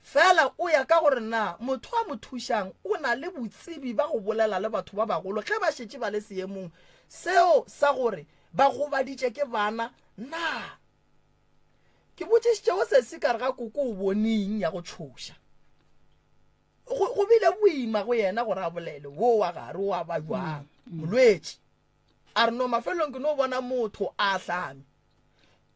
Fela o ya ka gore na motho a mo thušang o na le botsebi ba go bolela le batho ba bagolo ge ba šetše ba le seemong seo sa gore ba gobaditše ke bana na. Ke botšišitše go sesi ka re ga koko o boneng ya go tšhoša. Go, go bile boima go yena gore a bolele wo wa gare o a ba jwang mm, mm. molwetši a re no mafelong ke no bona motho a hlame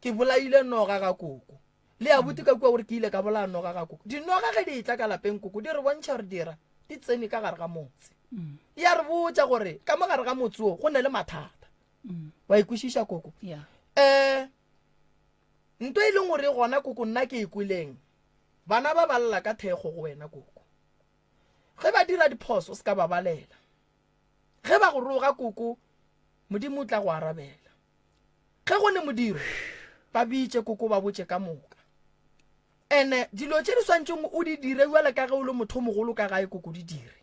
ke bolaile noga ga koko le a buti ka kua gore ke ile ka bolaya noga ga koko dinoga ge di etla ka lapeng koko di re bontšha gore dira di tsene ka gare ga motse mm. ya re botša gore ka mo gare ga motse o go ne le mathata wa ikwešiša koko um nto e leng gore gona koko nna ke e kweleng Bana ba ba lla ka thekgo go wena, Koko. Ge ba dira diphoso, o se ka ba balela. Ge ba go roga, Koko, Modimo o tla go arabela. Ge go ne modiro, ba bitše, Koko, ba botše ka moka. Ene dilo tše di swantšeng o di dire bjale ka ge o le motho o mogolo ka gae, Koko, di dire.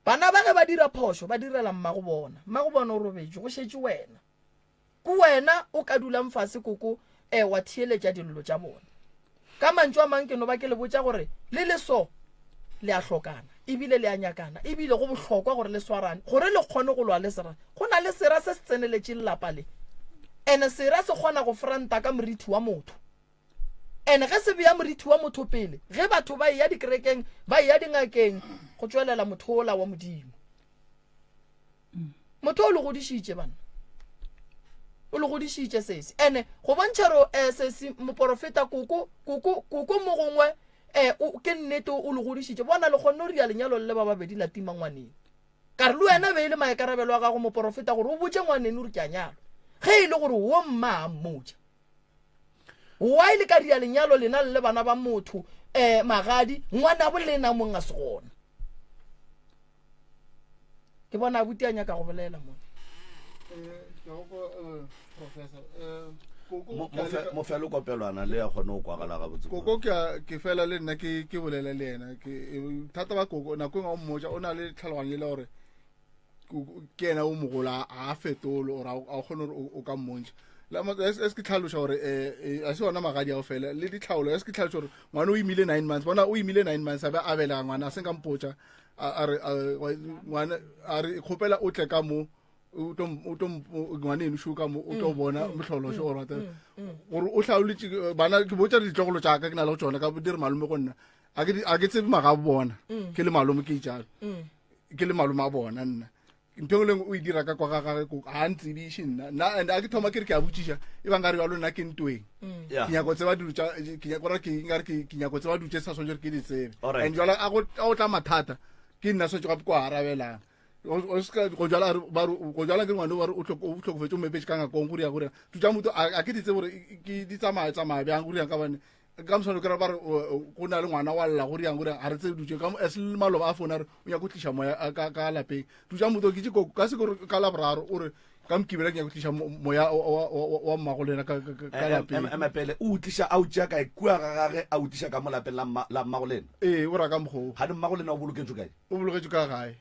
Bana ba ge ba dira phošo, ba direla mmago bona. Mmago bona o robetše, go šetše wena. Ke wena o ka dulang fase koko eh, wa theeletša dillo tša bona. Ka mantšu a mang ke no ba ke le botša gore le le so le a hlokana ebile le a nyakana ebile go bohlokwa gore le swarane gore le kgone go lwa le sera. Go na le sera se se tseneletšeng lapa le ene sera se kgona go franta ka morithi wa motho. Ene ge se bea morithi wa motho pele ge batho ba eya dikerekeng ba eya dingakeng go tšwelela motho ola wa Modimo. Motho o le godišitše bana. O le godišitše sesi. Ene go bontšha ro eh, sesi moporofeta koko koko koko mo gongwe eh, o, ke nnete o le godišitše. Bona le kgonne go ria lenyalo le ba babedi la tima ngwaneng. Ka re le wena be e le maikarabelo a gago moporofeta gore o botše ngwaneno gore ke a nyalwa. Ge e le gore wo mma a mmotša. Why le ka ria lenyalo lena le le bana ba motho eh magadi ngwanabo lena mong a se gona. Ke bona abuti a nyaka go bolela mo. Mo fela kopelwana le ya kgone go kwagala gabotse. Koko ke ke fela le nna ke ke bolela le yena ke thata ba koko nako e nngwe o mmotsa o na le tlhaloganyo e le gore ke yena o mogolo a a fetole or a o kgone gore o ka mmontšha es ke tlhaloša gore um a se yona magadi ao fela le ditlhaolo es ke tlhaloša gore ngwana o imile nine months bona o imile nine months a be a belega ngwana a se nka mpotša a re ngwana a re kgopela o tle ka mo o tlo ngwane eno šo ka mo o tlo mm, bona mm, mohlološo mm, gore gore o hlaoletše bana ke botša ditlogolo tša ka ke na le go tsona ka di re malome go nna a ke tsebe magabo bona ke le malome ke itšalo ke le malome a bona nna ntho engwe le engwe o e dira ka kwa ga gage ko ga ntsebiše nna nna and a ke thoma ke re ke a botšiša e bang ka re jalo nna ke ntweng mm. ke nyako tseba dilo tša ke nyako ra ke nkare ke ke nyako tseba dilo tše sa swanetse ke di tsebe and jalo a go a go tla mathata ke nna swanetse gape ko arabelang go jala ba re go jala ke ngwane ba re o tlhokofetse o mepetse ka ngakong go ria go ria tutša motho a ke di tsebe gore ke di tsamaya tsamaya bjang go ria ka bane ka moswane kry ba re go na le ngwana wa lla go riang gore ga re tsebe dutse ka as le maloba a founa re o nyaka go tliša moya ka lapeng dutša motho ke tše ka se kore ka laboraro o re Ka Mokibelo ke nyaka go tliša moya wa mmago lena ka lapeng. Ema pele, o o tliša a o tšea kae? Kua ga gage a o tliša ka mo lapeng la mmago lena? Ee, o ra ka mokgwa o. Gane mmago lena o boloketšwe kae? O bologetšwe ka gae,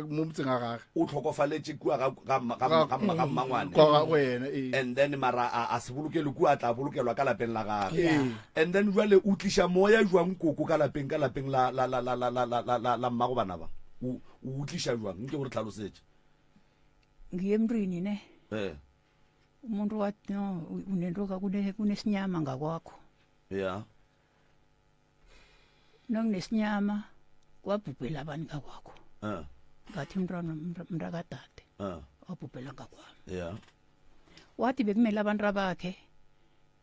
mo motseng ga gage. O hlokofaletše kua ga mmangwane. Kwa ga go yena, ee. And then mara a se bolokelwe kua, a tla bolokelwa ka lapeng la gage. And then jwale o tliša moya jwang koko ka lapeng, ka lapeng la mmago bana ba? O o tliša jwang? Nke o re tlhalosetše. Ngiye emntwini ne. Eh. Umuntu wathi no unento kunesinyama ngakwakho. Yeah. Nokunesinyama kwabhubhela abani ngakwakho. Eh. Ngathi umntwana mntakadade. Eh. Wabhubhela ngakwami. Yeah. Wathi bekumele abantu abakhe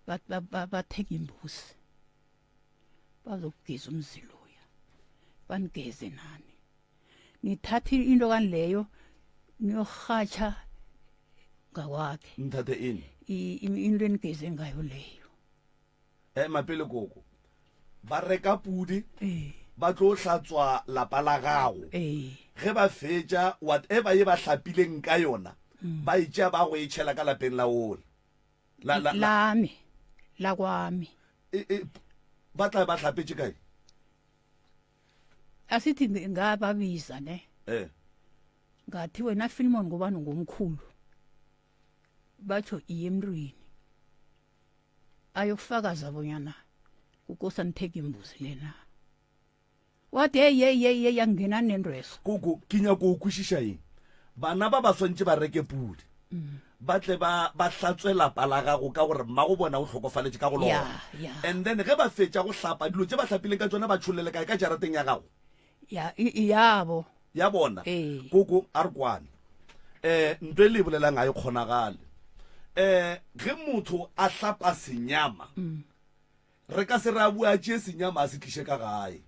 bathenga imbuzi. Bazokugeza umzilo loya. Banigeze nani. Nithathe into kanileyo niyorhatjha ngakwakhe. Nithathe ini? Into enigeze ngayo leyo. Eh mapele koko. Ba reka pudi. Eh. Ba tlo hlatswa lapa la gago. Eh. Ge ba fetša whatever ye ba hlapileng ka yona, mm. ba e tšea ba go e tšhela ka lapeng la ola. La la lami. La kwami. E, e, ba tla ba hlapetše kae? Asithi ngababiza ne. Eh. Ngathi wena Philemon ngobani ngomkhulu. Batsho iye emntwini. Ayokufakaza bonyana kukosa nitheke imbuzi lena. Wathi hey hey hey hey angena nentweso. Koko ke nyako go kwešiša eng? Bana ba ba swantše ba reke pudi. Ba tle ba ba hlatswe lapa la gago ka gore mmago bona o hlokofaletše ka go lona. Yeah, yeah. And then ge ba fetša go hlapa dilo tše ba hlapileng ka tšona ba tšhollele kae ka jarateng ya gago? Ya yabo. Ya bona. Ee. Koko a re kwane. Eh ntwe le e bolelang ga e kgonagale. Eh ge motho a hlapa senyama re ka se re a bua a tšee senyama a se tliše ka gae.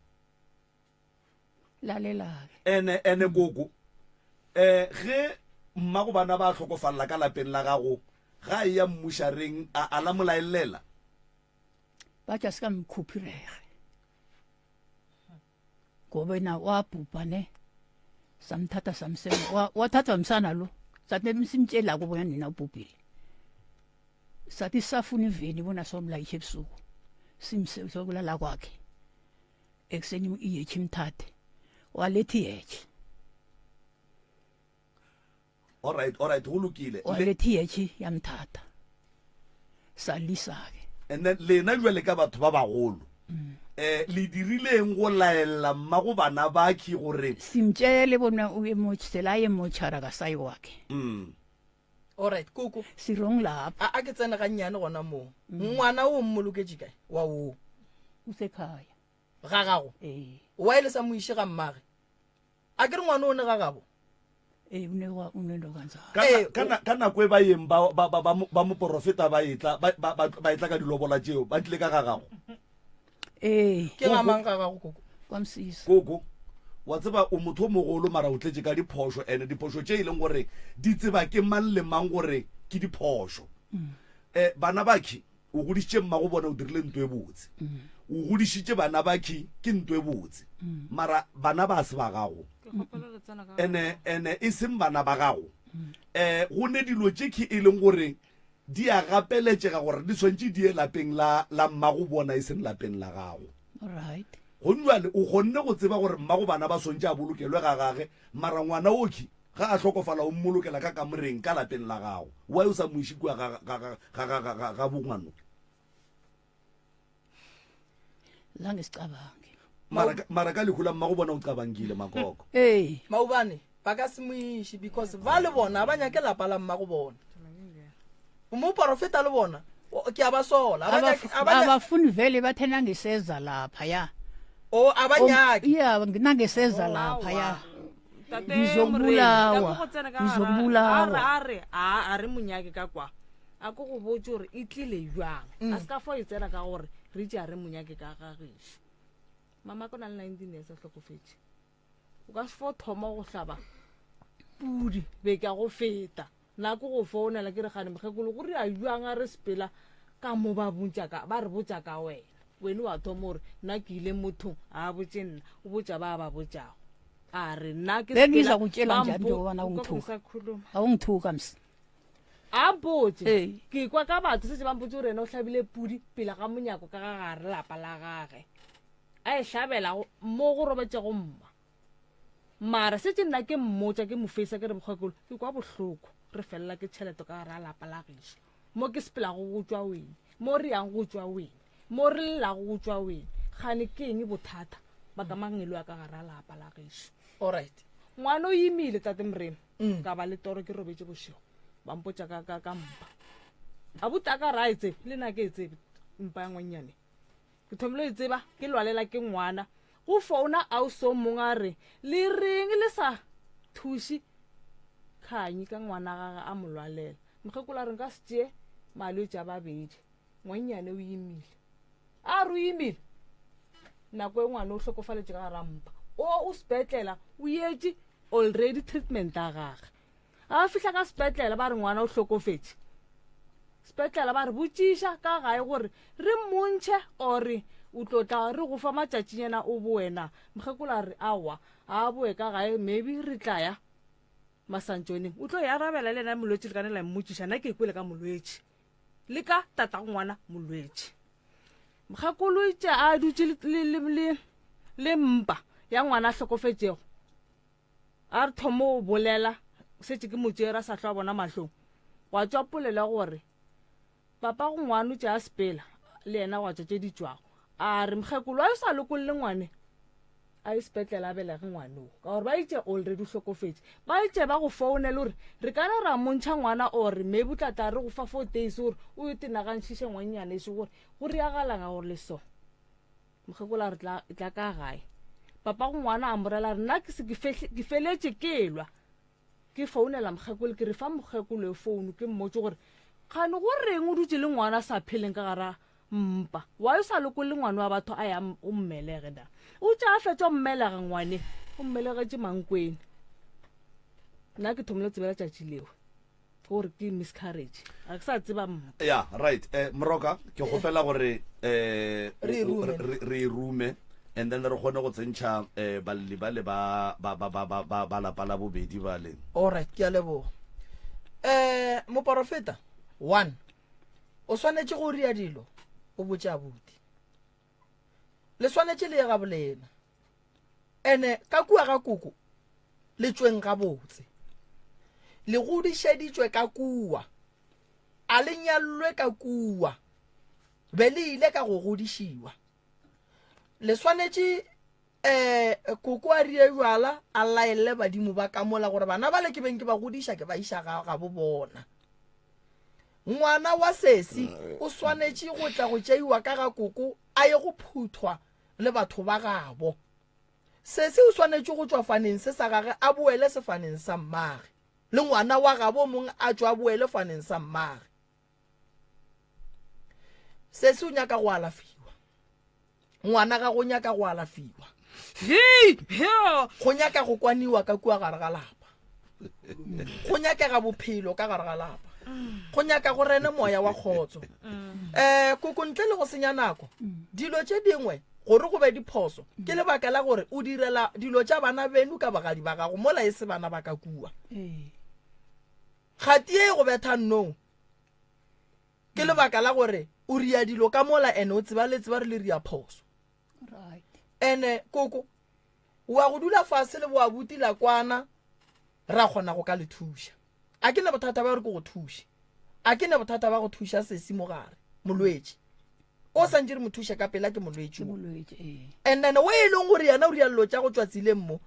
Lalelake. Ene ene koko eh ge mmago bana ba hlokofalla ka lapeng la gago ga e ya mmušareng a a la molaellela? Ba tša se ka mkhuphirege. Ngoba na wabhubha ne. Samthatha samsema wathathwa msana lo. Sathi simtshela kubo nina ubhubhile. Sathi safuna iveni bona somlayishe ebusuku. Simse sokulala kwakhe. Ekuseni iyethe imthathe. Waletha iyethe. Alright, alright, go lokile. Waletha iyethe yamthatha. Salisa ke. And then lena jwale ka batho ba bagolo. Eh le dirileng go laella mmago bana bakhi gore simtshele bona uye motsela ye motshara ka sayi wakhe. Alright, koko. Sirong lapho. A a ke tsene ga nnyane gona moo. Ngwana o mmoloketše kae? Wa wo. Usekhaya. Ga gago? Ee. Why le sa mo iše ga mmage? A ke re ngwana o ne ga gabo? Ee, o ne wa o ne kanjalo. Ka, Ee, ka, na- ka nako e ba yeng ba, ba, ba, ba, mo- ba moporofeta ba etla ba, ba, ba, ba etla ka dilobola tšeo ba tlile ka ga gago Ee. Ke ga mang ga gago koko? Kwa Msisa. Koko, wa tseba o motho o mogolo mara o tletše ka diphošo and diphošo tše e leng gore di tseba ke mang le mang gore ke diphošo. Eh, bana bakhi o godišitše mmago bona o dirile nto e botse. O godišitše bana bakhi ke nto e botse. Mara bana ba se ba gago. Ke kgopela le tsena ka Ene ene e seng bana ba gago. Eh go ne dilo tše ke e leng gore di a gapeletšega gore di swantše di ye lapeng la la mmago bona e seng lapeng la gago. Right. Gong jwale o kgonne go tseba gore mmago bana ba swantše a bolokelwe ga gage, mara ngwana okhwi ga a hlokofala o mmolokela ka kamoreng ka lapeng la gago. Why o sa mo iše kua ga ga ga ga ga ga ga bongwano? Zange sicabange. Mara ka- mara ka lehu la mmago bona o cabangile makoko. Ee. Maubane ba ka se mo iše because ba le bona ba nyake lapa la mmago bona. Moporofeta le bona ke a ba sola. A ba nyake- a ba nya- Abafuni vele bathe nangiseza lapha ya. Oh, a ba nyake. Yeah, nangiseza lapha ya. Ngizokubulawa. Ngizokubulawa. A re a a re monyake ka kwa. A ko go botse gore e tlile jwang. A se ka fo e tsena ka gore re itse a re monyake ka ga gešo. Mama ko na le 19 years a hlokofetše. O ka se fo thoma go hlaba pudi beke ya go feta. Nna ke go founela ke re gane mokgekolo go ria jwang a re sepela ka mo ba botša ka ba re botša ka wena. Wene wa thoma gore nna ke ile mothong a botše nna o botša ba ba botšago. A re nna ke Be ke sepela sa go tšela ba njani mpo- nje gobana o o kwa nthuka? ke sa khuluma. Ga o nthuka mse. A mpotše. Ee. Ke kwa ka batho setse ba mpotse gore yena o hlabile pudi pele ga monyako ka ga gare lapa la gage. A e hlabela go- mo go robetšego mma. Mara setse nna ke mmotša ke mo feisa ke re mokgekolo ke kwa bohloko re felela ke tšhelete ka gare ga lapa la gešo. Mo ke sepelago go tšwa wene, mo re yang go tšwa wene, mo re llelago go tšwa wene. Kgane ke eng bothata ba ka mangelo a ka gare ga lapa la gešo? Alright. Ngwana o imile tate Morena. Ka ba le toro ke robetše bošego. Ba mpotša ka, ka, ka mpa. Abuti a ka re a e tsebe, le nna ke e tsebe mpa ya ngwannyane. Ke thomile e tseba ke lwalela ke ngwana. Go founa ausi o mongwe a re, Le reng le sa thuše Khanyi ka ngwana gage a mo lwalela? Mokgekolo a re, Nka se tšee malwetši a babedi. Ngwannyane o imile. A re o imile? Nako e ngwana o hlokofaletše ka gara mpa. O o sepetlela o yetše already treatment ya gage. A fihla ka sepetlela ba re ngwana o hlokofetše. Sepetlela ba re botšiša ka gae gore re mmontšhe ore o tlo tla re go fa matšatšinyana o boe na. Mokgekolo a re aowa a boe ka gae maybe re tla ya Masantšoneng. O tlo e arabela le yena molwetši le ka ne la mmotšiša nna ke kwele ka molwetši le ka tatago ngwana molwetši. Mokgekolo itše a dutše le, le, le, le, le mpa ya ngwana a hlokofetšego. A re thomo o bolela, šetše ke mo tšere a sa hlwa a bona mahlong. Gwa tšwa polelo ya gore papa go ngwana o tše a sepela le yena gwa tšwa tše di tšwago. A re mokgekolo a yo sa lokolle ngwane a ye sepetlele a belege ngwane o ka gore ba itše already o hlokofetše. Ba itše ba go founele gore re ka no ra montšha ngwana or maybe o tla tla re go fa four days gore o yo tenaganšiše ngwannyane ešo gore go riagalanga gore le so. Mokgekolo a re tla, tla ka gae. Papa go ngwana a morela re nna ke se ke feletše ke lwa. Ke founela mokgekolo ke re fa mokgekolo e founu ke mmotse gore kgane go reng o dutše le ngwana a sa pheleng ka gara mpa. Why o sa lokolle ngwana wa batho a ya o mmelege da. O tša a fetša o mmelega ngwane o mmelegetše mankweng. Nna ke thomile tsebela tšatši leo. Gore ke miscarriage ga ke sa tseba mma. Ya right eh moroka ke kgopela gore eh Re e rume. re re e rume and then re kgone go tsentšha eh balli bale ba ba ba ba ba ba ba lapa la bobedi bale. Alright, ke a leboga. Eh, moporofeta, one, o swanetše go ria dilo o botše abuti. Le swanetše le ye ga bolena. Ene ka kua ga koko le tšweng gabotse. Le godišeditšwe ka kua. A le nyallwe ka kua. Be le ile ka go godišiwa. Le swanetše eh koko a rie jwala a laelle badimo ba ka mola gore bana bale ke beng ke ba godiša ke ba iša ga gabo bona. Ngwana wa sesi o swanetše go tla go tšeiwa ka ga koko a ye go phuthwa le batho ba gabo. Sesi o swanetše go tšwa faneng se sa gage a boele sefaneng sa mmage, le ngwana wa gabo mong a tšwe a boele faneng sa mmage. Sesi o nyaka go alafiwa. Ngwana ga go nyaka go alafiwa. Go nyaka go kwaniwa ka kua gare ga lapa. Go nyakega bophelo ka gare ga lapa. Go nyaka go rene moya wa kgotso. Um koko ntle le go senya nako, dilo tše dingwe gore go be diphoso ke lebaka la gore o direla dilo tša bana beno ka bagadi ba gago mola e se bana ba ka kua. Kgati ye e go betha nnong ke lebaka la gore o ria dilo ka mola ene o tseba le tseba re le ria phoso. Ene koko wa go dula fase le boabuti la kwana ra kgona go ka le thuša. A ke ne bothata ba gore ke go thuše. A ke ne bothata ba go thuša sesi mo gare molwetši. O santše re mo thuše ka pela ke molwetši o. And then o e leng gore yena o ria dilo tša go tšwa tseleng mo.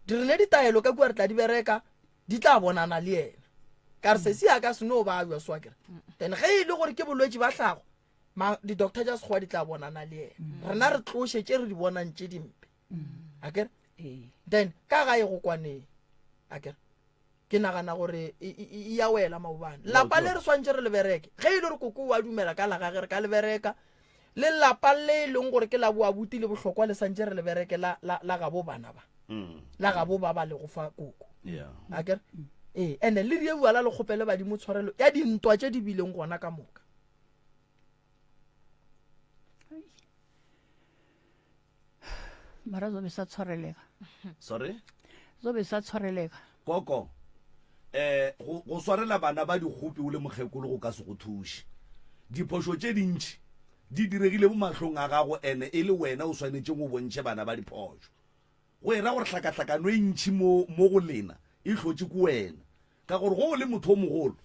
Di re ne ditaelo ka kua re tla di bereka di tla bonana le yena. Ka re sesi a ka se no ba jwa so akere. Then ge e le gore ke bolwetši ba hlago ma di-doctor tša sekgowa di tla bonana le yena. Rena re tloše tše re di bonang tše dimpe. Akere? Then ka gae go kwaneng. Akere? Ke nagana gore e, e, e ya wela maobane. Lapa le re swantše re le bereke. Ge e le gore koko wa dumela ka la gage re ka le bereka. Le lapa le e leng gore ke la boabuti le bohlokwa le santše re le bereke la, la, la gabo bana ba. La gabo ba ba lego fa koko. Yeah. Akere? Ee, and le die bjala le kgopele badimo tshwarelo ya dintwa tše di bileng gona ka moka. Mara zobe sa tshwarelega. Sorry? Zobe sa tshwarelega. Koko, eh go go swarela bana ba dikgopi o le mokgekolo go ka se go thuše. Diphošo tše dintši di diregile mo mahlong a gago ene e le wena o swanetšeng o bontšhe bana ba diphošo. Go e ra gore hlakahlakano e ntši mo mo go lena e hlotše ke wena. Ka gore ge o le motho o mogolo,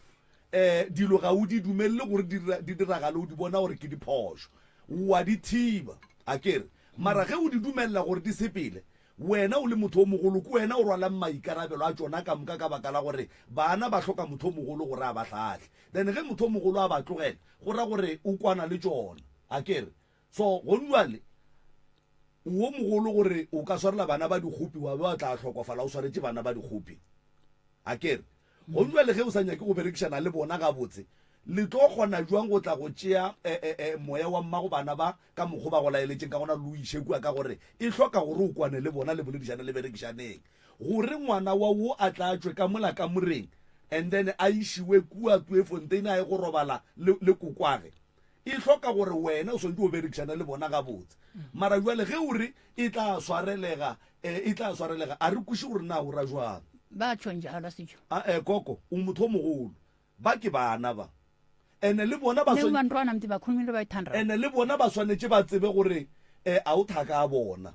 um dilo ga o di dumelele gore di di diragale, o di bona gore ke diphošo, o a di thiba, a ke re? Mara ge o di dumelela gore di sepele, wena o le motho o mogolo, ke wena o rwalang maikarabelo a tšona ka moka ka baka la gore bana ba hloka motho o mogolo gore a ba hlahle. Then ge motho o mogolo a ba tlogela, go ra gore o kwana le tšona, a ke re? So gone jwale o wo mogolo gore o ka swarela bana ba dikgopi wa be wa tla hlokofala o swaretše bana ba dikgopi. A ke re gone jwale ge o sa nyake go berekišana le bona gabotse le tlo kgona jwang go tla go tšea eh, eh, eh, moya wa mmago bana ba ka mokgo ba go laeletšeng ka gona le o iše kua ka gore e hloka gore o kwane le bona le boledišane le berekišaneng gore ngwana wa wo a tla tšwe ka mola kamoreng and then a išiwe kua Tweefontein a ye go robala le, le kokwage E hloka gore wena o swanetše go berekišana le bona gabotse. Mara bjale ge o re e tla swarelega, eh, e tla swarelega, a re kweše gore na o ra jwang. Ba tšho njalo setšo. A eh, koko, o motho o mogolo. Ba ke bana ba. Ene le bona ba Ne bantwana mti ba khulumile ba ithanda. Ene le bona ba swanetše ba tsebe gore eh, a o thaka a bona.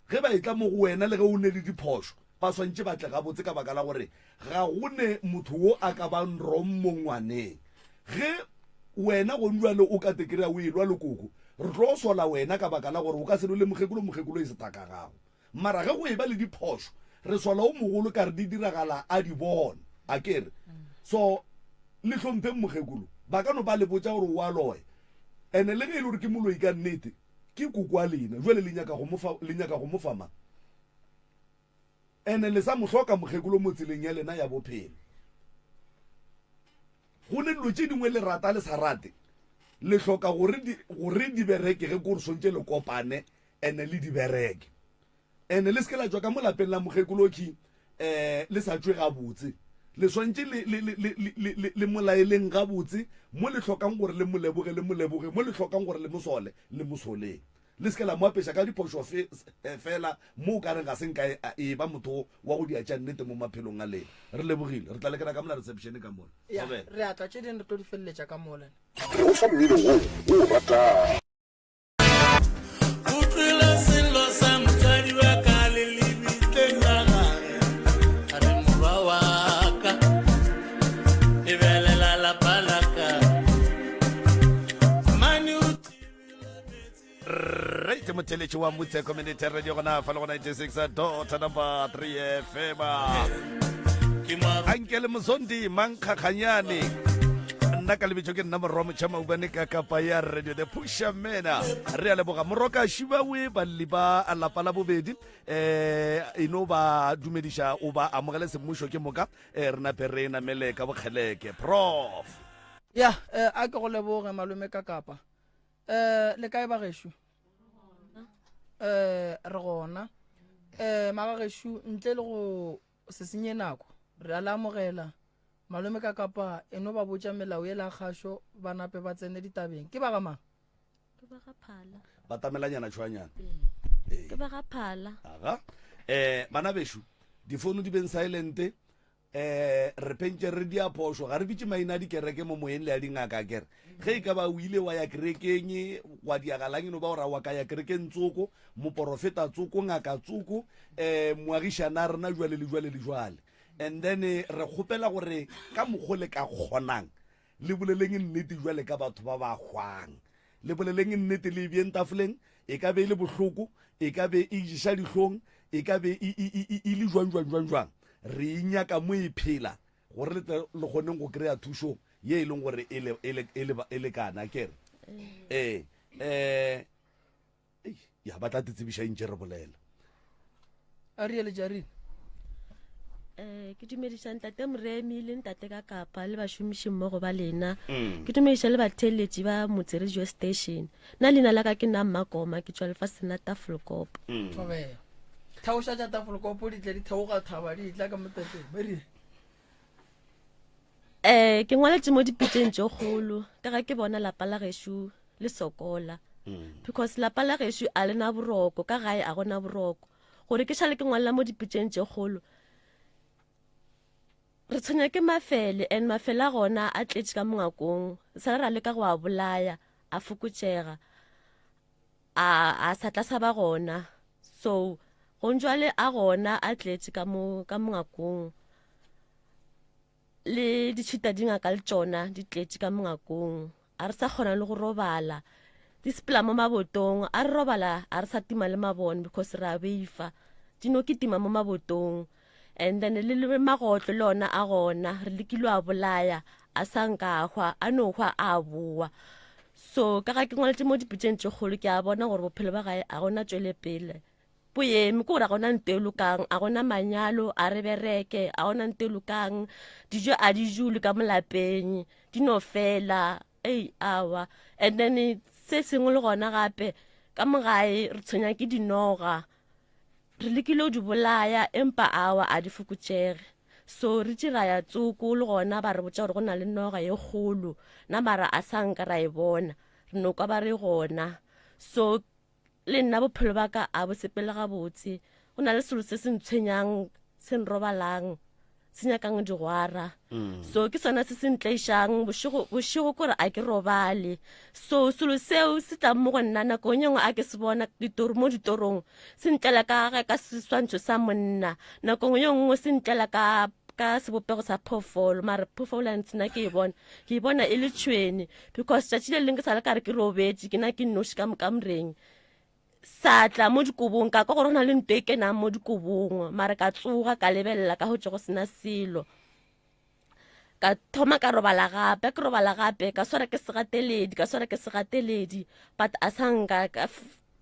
Ge ba etla mo go wena le ge o ne le diphošo, ba swantše ba tle gabotse ka baka la gore ga go ne motho wo a ka bang wrong mo ngwaneng. Ge wena gong bjale o ka te kry-a o elwa le koko, re tlo sola wena ka baka la gore o ka se lwe le mokgekolo, mokgekolo e se thaka gago. Mara ge go eba le diphošo, re sola o mogolo ka re di diragala a di bona, a ke re? So le hlompheng mokgekolo, ba ka no ba le botša gore o a loya, ene le ge e le gore ke moloi ka nnete, Ke koko wa lena, jwale le nyaka go mo fa, le nyaka go mo fa mang? Ene le sa mo hloka mokgekolo mo tseleng ya lena ya bophelo. Go ne dilo tše dingwe le rata le sa rate, le hloka gore di, gore di bereke ge ko re swantše le kopane ene le di bereke. Ene le se ke la tšwa ka mo lapeng la mokgekolo khi um le sa tšwe gabotse. Le swantše le, le, le, le, le, le, le mo laeleng gabotse, mo le hlokang gore le mo leboge, le mo leboge, mo le hlokang gore le mo sole, le mo soleng. Le se ke la mo apeša ka diphošo fe, eh, fela mo o ka reng ga se nka e, e ba motho wa go dia tša nnete mo maphelong a lena. Re lebogile. Re tla lekela ka mola reception ka mola. Ya, Thobela. re a tla tše dingwe re tlo di feleletša ka mola. Re go fa mmino wo o o ratago. Right motheletši wa Mutse Community Radio gona fa le go 96 dot number 3 FM. Anke le Mozondi Mankgakganyane. Nna ka lebitso ke nna morwa motšha maubane ka kapa ya radio the pusha mena re a leboga moroka šibawe balli ba lapa la bobedi eh e no ba dumediša o ba amogele semmušo ke moka eh, re nape re namele ka bokgeleke prof ya eh, a ke go leboge malome ka kapa eh le kae ba gešo eh re gona eh magagešo ntle le go se senye nako re a le amogela malome ka kapa e no ba botša melao e la kgašo ba nape ba tsene ditabeng ke ba ga mang ke ba ga phala batamelanyana tšhwanyana ke ba ga phala aga eh bana bešo difounu di beng silent eh re phentše re dia phošo ga re bitše maina a dikereke mo moyeng le a dingaka kere ge e ka ba o ile wa ya kerekeng wa diagalang e no ba ora wa ka ya kerekeng tsoko moporofeta tsoko ngaka tsoko eh moagišana a rena jwale le jwale le jwale and then eh, re kgopela gore ka mokgo le ka kgonang le boleleng nnete jwale ka batho ba ba hwang Le boleleng nnete le e beeng tafoleng, e ka be e le bohloko, e ka be e ješa dihlong, e ka be e, e, e, e, e le jwang, jwang, jwang, jwang. Re e nyaka mo e phela, gore le tle le kgoneng go kry-a thušo ye e leng gore e le, e le, e le, e lekana, akere? Ee. Eh, ya ba tla te tsebiša eng tše re bolela a re eletša rena Eh, ke dumediša ntate moremi le ntate ka kapa le bašomiši mmogo ba lena mm. ke dumediša le batheeletši ba motse radio station nna leina la ka ke nna mmakoma ke tšwa lefaseng la tafolkopo mm. thobela theoša tša tafolkopo di tle di theoga thaba di tla ka motateng um eh, ke ngwaletše mo dipitseng tše kgolo ka ga ke bona lapa la gešo le sokola. Because lapa la gešo a le na boroko, ka gae a gona boroko. Gore ke šale ke ngwalela mo dipitšeng tše kgolo. Re tshwenya ke mafele and mafele a gona a tletše ka mongakong. Sale ra leka go a bolaya, a fokotšega. A a sa tla sa ba gona. So gonjwale a gona a tletše ka mo ka mongakong. Le ditšhita di ngaka le tšona di tletše ka mongakong. A re sa kgona le go robala. Di sepela mo mabotong. A re robala a re sa tima le mabone because re a beifa. Di no kitima mo mabotong. And then le le magotlo le ona a gona. Re lekile a bolaya a sa nka a hwa, a no hwa a boa. So ka ga ke ngwaletše mo dipitšeng tše kgolo ke a bona gore bophelo ba gae a gona tšwelepele. Bo eme ke gore a gona nto e lokang, a gona manyalo, a re bereke, a gona nto e lokang, dijo a di jule ka molapeng, di no fela, ei awa. And then se sengwe le gona gape ka mo gae re tshwenya ke dinoga, re lekile go di bolaya empa awa a di fokotšege. So re tše ra ya tsoko le gona ba re botša gore go na le noga ye kgolo, na mara a sa nka ra e bona, re no kwa ba re gona. So le nna bophelo ba ka a bo sepele gabotse go na le selo se se ntshwenyang se nrobalang se nyakang digwara mm. so ke sona se se ntleišang bošego bošego kore a ke robale so selo seo se tlang mo go nna nako e nngwe a ke se bona ditoro mo ditorong se ntlela ka ka seswantšho sa monna nako e nngwe se ntlela ka ka sebopego sa phoofolo mare phoofolo ya ntsena ke e bona ke e bona e le tšhwene because tšatši le leng ke sa le kare ke robetše ke na ke nnoši ka mokamoreng sa tla mo dikobong ka kwa gore go na le nto e kenang mo dikobong mare ka tsoga ka lebelela ka go tše go sena selo ka thoma ka robala gape ke robala gape ka swara ke segateledi ka swara ke segateledi but a sa nka ka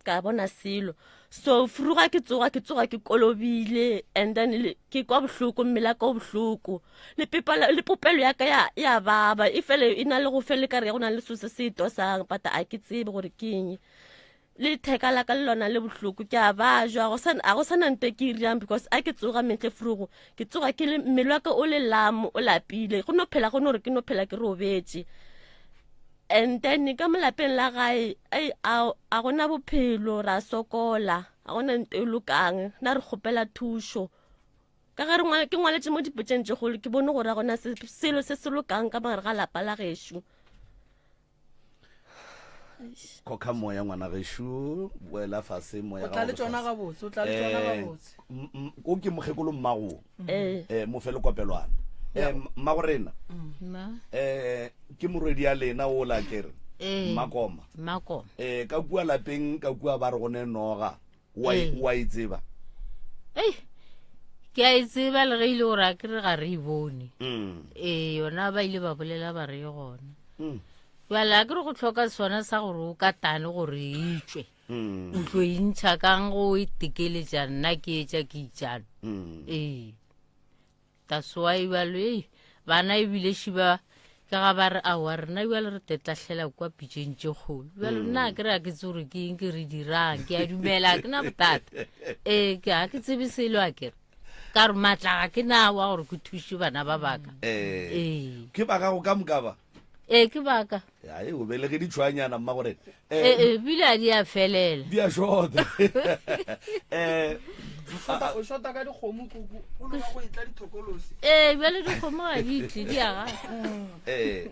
ka bona selo so fruga ke tsoga ke tsoga ke kolobile and then ke kwa bohloko mmele ka o bohloko le pepela le popelo ya ka ya ya baba e fele e na le go fele ka re go na le selo se se tosang but a ke tsebe gore ke eng le theka la ka le lona le bohloko ke a bajwa go sana a go sana nto ke iriang because a ke tsoga metle frugo ke tsoga ke le mmele wa ka o le lamo o lapile go no phela go no re ke no phela ke robetše And then ka mo lapeng la gae ei a a gona bophelo ra sokola a gona nto e lokang na re kgopela thušo ka ge re ngwale ke ngwaletše mo dipotšeng tše kgolo ke bone gore a gona selo se se lokang ka mogare ga lapa la gešo khokha moya ngwana gešo boela fase moya O tla le tšona gabotse, o tla le tšona eh, gabotse. o ke mokgekolo mmago Eh. eh mo fe lekopelwana eh mmago rena Mma. eh ke morwedi ya lena o la kere Ee. mmakoma Mmakoma. eh ka kua lapeng ka kua ba re go ne noga wa e- Ee. wa e tseba Ei, ke a e tseba le ge ile gore a ke re ga re e bone. Mm. Ee, yona ba ile ba bolela ba re e gona. Mm. Bjale a ke re go hloka sona sa gore o ka tane gore e tšwe. Mm. O tlo e ntšha kang go e tekeletša nna ke etša ke itšano. Mm. Ee. That's why bjalo ei bana ebile šiba ke ga ba re aowa rena bjale re tetlahlela kwa pitšeng tše kgolo bjalo nna a ke re a ke tse gore ke eng ke re dirang ke a dumela ke na bothata ee ke ga ke tsebe selo a kere ka re maatla ga ke na wa gore ke thuše bana ba baka Eh. ee ke ba gago ka moka ba ee ke baka ai o belege ditšhwanyana mma gore ee bile a di a felela di a shota um o shota ka dikgomo kuku o loka go etla dithokolosi ee bjale dikgomo ga di tle di aga ee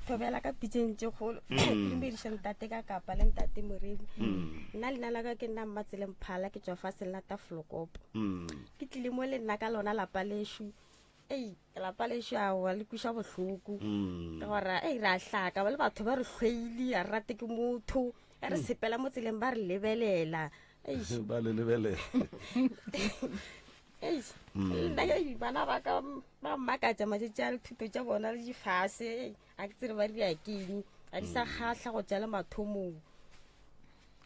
thobela ka pitseng tše kgolo Mm. dumediša ntate ka kapa le ntate moremi Mm. nna leina la ka ke nna mmatsele mphala ke tswa fa selata flokopo Mm. ke tlile mo le nna ka lona lapa lešo ei lapa lešo aowa le kweša bohloko Mm. ka gore ei re a hlaka ba le batho ba re hlweile a re rate ke motho ge re Mm. sepela mo tseleng ba re lebelela Eish. ba le lebelela Eish. Mm. nna ei, bana ba ka ba mmakatša matšatši a dithuto tša bona le difase ei, a ke tsere ba dira keng ga di sa Mm. kgahla go tša le mathomong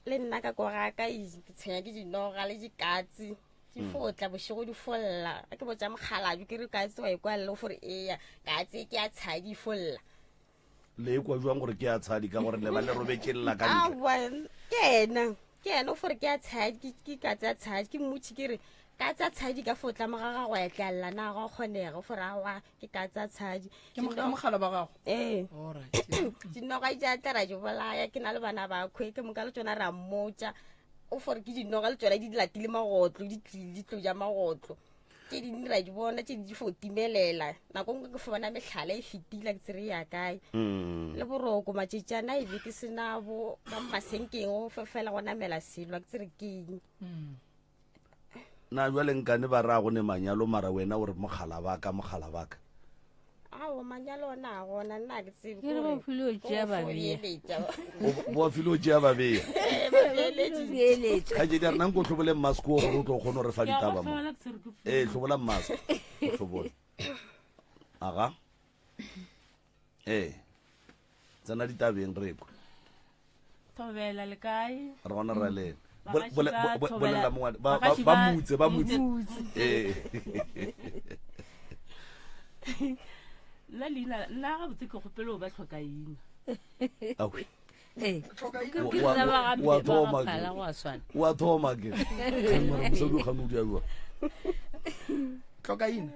le nna ka kwa ga ka ei, ke tshwenya ke dinoga le dikatse di Mm. fo tla bošego di folla a ke botša mokgalabje ke re katse wa ekwa lle o fore eya katse ke ya tshadi e folla le ekwa jwang gore ke ya tshadi ka gore le ba le robetše lla ka ntle aowa ke ena ke ena o fore ke ya tshadi ke- ke katse ya tshadi ke mmotšhi ke re Ka tsa tshadi ka fo tla moga ga go etla na go kgonega fo ra wa ke ka tsa tshadi. Ke mogala ba gago? Ee. Dinoga di tla ra di bolaya ke na le bana ba khwe ke moka le tsona ra mmotsa o fore ke dinoga le tsona di latile magotlo di di tlo ja magotlo tše dingwe ra di bona tše di fo timelela nako nngwe ke fo bona mehlala e fetile ke tsere ya kae mm. le boroko matšetšana e be ke sena bo ka masenkeng o fela go namela selo ke tsere ke eng mm. Na bjale nkane ba ra go ne manyalo mara wena o re mogala ba ka mogala ba ka ao manyalo ona a gona nna ke tsebe Ke re ba file o tšea ba bea. bo file o tšea ba bea Beeletša. kgaetšedi a rena nko hlobole mask o gore o tlo kgone go re fa ditaba mo ee hlobola mask o hlobole aga ee tsena ditabeng re kwa thobela le kae re gona ra lena Bagaši ba thobela- bolela mongwane ba bagaši ba ba- mutse ba mutse Mutse. ee nna leina nna gabotse ke kgopele o ba tlhokaina Awe. Ee. Wa- Ke wa- rena ba ga- wa ba thoma ga ke. Phala go a swana. wa thoma ke mara mosadi o gane o di abiwa tlhokaina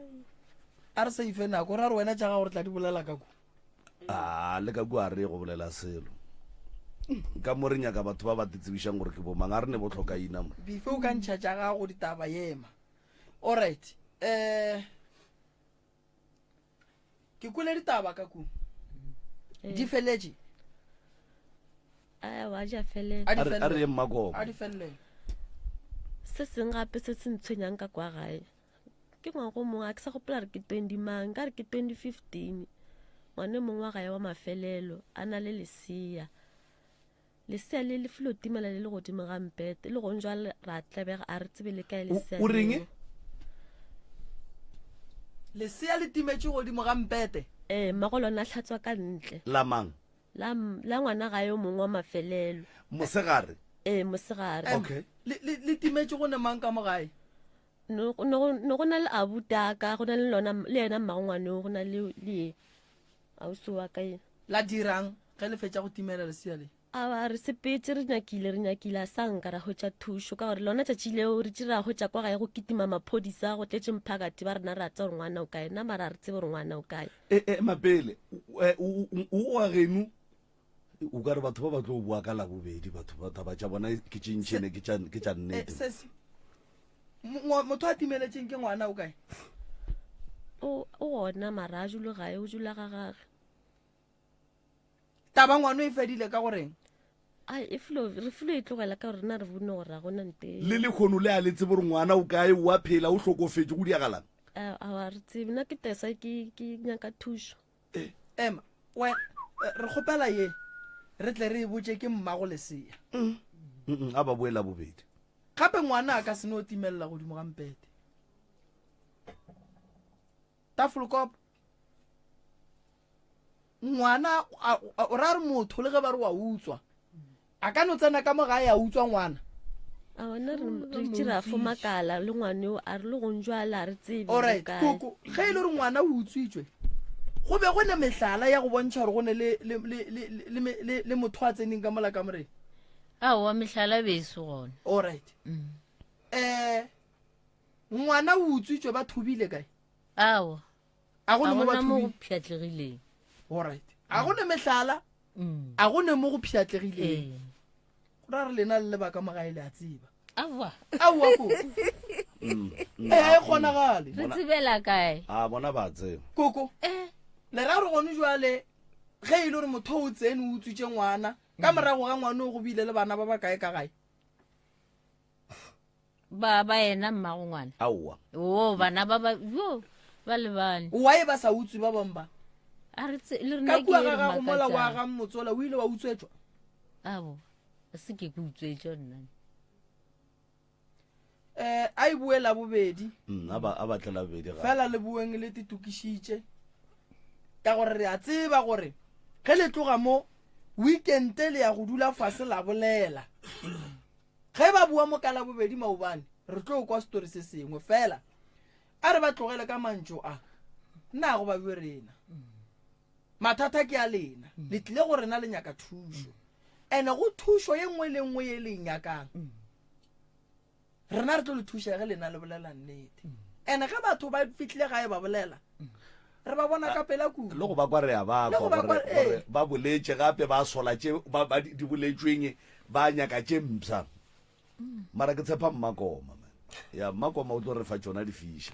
a re sa ife nako ra re wena tša gago re tla di bolela ka ko a le ka kua re go bolela selo ka mo re nyaka batho ba ba tsebišang gore ke bomang a re ne bo tlhokaina mo bife o ka ntšha tša gago ditaba yema alright um ke kwele ditaba ka ku di feletše a ja felela A di A re- a re ye mmakoma. a di felele se seng gape se se ntshwenyang ka kwa gae ke ngwago mongwe a ke sa gopola re ke 20 mang ka re ke 2015 ngwane mongwe wa gae wa mafelelo a na le lesea lesea le le filo timela le le godimo ga mpete le gong jwale ra tlebega a re tsebe le kae lesea o reng? leo. lesea le timetše godimo ga mpete ee mmago lona a hlatswa ka ntle la mang la, la ngwana ga yo mongwe wa mafelelo mosegare ee mosegare okay le, le, le timetše go ne mang ka mo gae No go na le abutaka go na le lona le yena mmago ngwaneo go na le le ye ausi wa ka ye la dirang ge le fetša go timela lesea le a re sepetse re nyakile re nyakile a sa nka ra hwetša thušo ka gore lona tšatši leo re tše ra hwetša kwa gae go kitima maphodisa go tletše mphakati ba rena ra tsa gore ngwana o kae nna mara re tsebe gore ngwana o kae e e mapele o wa geno o ka re batho ba ba tlo boa ka labobedi batho ba taba tša bona ke tše ntšhene ke tša ke tša Eh, nnete sesi mo- motho a timeletšeng ke ngwana o kae o o gona mara a dule gae o dula ga gage taba ngwana e fedile ka goreng ai e filo re filo e tlogela ka gore rena re bone gore ga gona nte le lekgono le a le tsebe gore ngwana o kae o a phela o hlokofetše go diagalang a a re tsebe nna ke tesa ke ke nyaka thušo ema we eh, re kgopela ye re tle re e botše ke mmago lesea Mm, a ba boela bobedi gape ngwana a ka se no timelela godimo ga mpete tafolokop ngwana a- a- o ra re motho le ge ba re wa utswa a ka no tsena ka mo gae a utswa ngwana a ona re re itse ra fo makala le ngwane o a re le gong jwale a re tsebe alright o kae. koko ge e le gore ngwana o utswitswe go be go ne mehlala ya go bontšha gore go ne le, le, le, le, le, le, le, le motho a tseneng ka mola kamoreng aowa mehlala be e se gona alright um ngwana o utswitswe ba thobile kae aowa a go ne mo ba gona mo go thobile pšhatlegileng alright a go ne mehlala Mm. a go ne mo go pšhatlegileng Ee. go ra re lena le lebaka mo gae le a tseba aowa aowa ko Mm, mm, ee ah, e kgonagale re tsebela kae a bona ba tseba koko le ra re gone jwale ge e le gore motho o tsene o utswitše ngwana ka morago ga ngwana o go bile le bana ba ba kae ka gae ba ba yena mmago ngwana aowa o bana ba ba yo ba lebane why ba sa utswe ba bangwe ba a re tse- le rena ka ke kua e ga re gago mola wa makatsang. ga motsola o ile wa utswetšwa abo a se ke ke utswetšwa nna um a e boe la bobedi Mm, a ba a ba tlela bobedi ga fela le boeng le titokišitše ka gore re a tseba gore ge le tloga mo weekende le ya go dula fase la bolela Ge ba boa mo ka Labobedi maobane, re tlo kwa setori se sengwe. Fela a re ba tlogele ka mantšu a, Nna go babiwe rena. Mathata ke a lena. Le tlile go rena le nyaka thušo. Ene go thušo ye nngwe le nngwe ye le e nyakang. Rena re tlo le thuša ge lena le bolela nnete. And ge batho ba fihlile gae ba bolela, re ba bona ka pela kudu. Le go ba kwa re a ba Le kwa go ba kwa, gore, gore ee. ba boletše gape ba sola tše ba, ba di boletšweng ba nyaka tše mpsha. Mara ke tshepa Mmakoma man. Ya Mmakoma o tlo re fa tšona di fiša.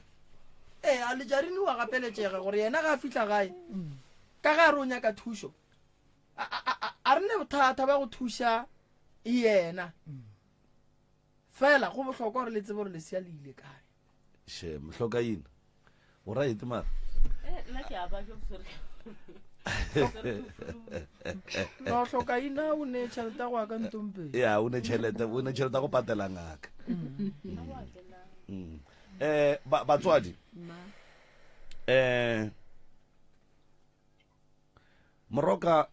Ee, a Lejarini wa gapeletšega gore yena ge a fihla gae, ka ge a re o nyaka thušo, a, a, a, a re ne bothata ba go thuša yena. Fela go bohlokwa gore le tsebe gore lesea le ile kae. She, mohlokaina. O right mara. Eh, nna ke a ba jo sorry. No hlokaina o ne tšhelete ya go ya ka ntompeng. Ya, o ne tšhelete, o ne tšhelete ya go patela ngaka. Mm. Eh, ba batswadi. Eh Moroka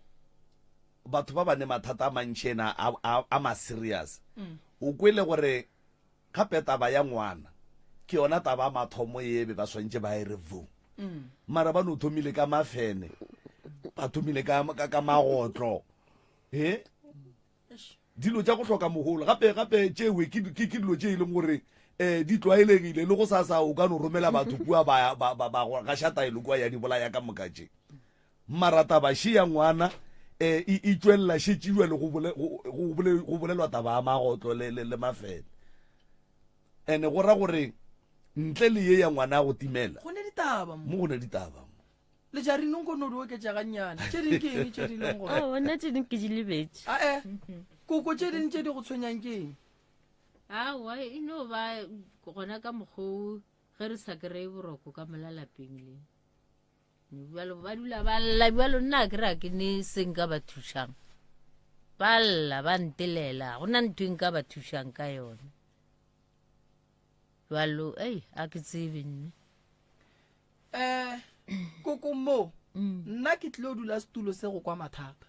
batho ba ba ne mathata a mantši ena a, a, a ma serious. Mm. O kwele gore gape taba ya ngwana ke yona taba ya mathomo ye be ba swantše ba e re vo. Mm. Mara ba no thomile ka mafene, ba thomile ka, ka, ka magotlo. He? Dilo tša go hloka mogolo gape gape tšewe ke ke ke dilo tše e leng gore um di tlwaelegile le go sasa o ka no romela batho kua ba ba ba ba go gaša taelo kua ya di bolaya ka moka tše. Mara taba še ya ngwana um e e tšwelela šetše jwale go bole go go bole go bolelwa taba ya magotlo le le le mafele. Ene go ra gore ntle le ye ya ngwana ya go timela Go ne ditaba mo. mo go ne ditaba mo. Lejarinong ko no di oketša gannyane. Tše ding ke eng tše di leng gore? Aowa, nna tše ding ke di lebetše. Ae, koko tše ding tše di go tshwenyang ke eng? Aowa, e no ba gona ka mokgwa o ge re sa kry-e boroko ka mola lapeng le. Bjalo ba dula ba lla bjalo nna ke ra ke ne se nka ba thušang. Ba lla ba ntelela, go na ntho e nka ba thušang ka yone. Bjalo, ei, a ke tsebe nne. Eh, koko mo, nna ke tlilo dula setulo se go kwa mathata.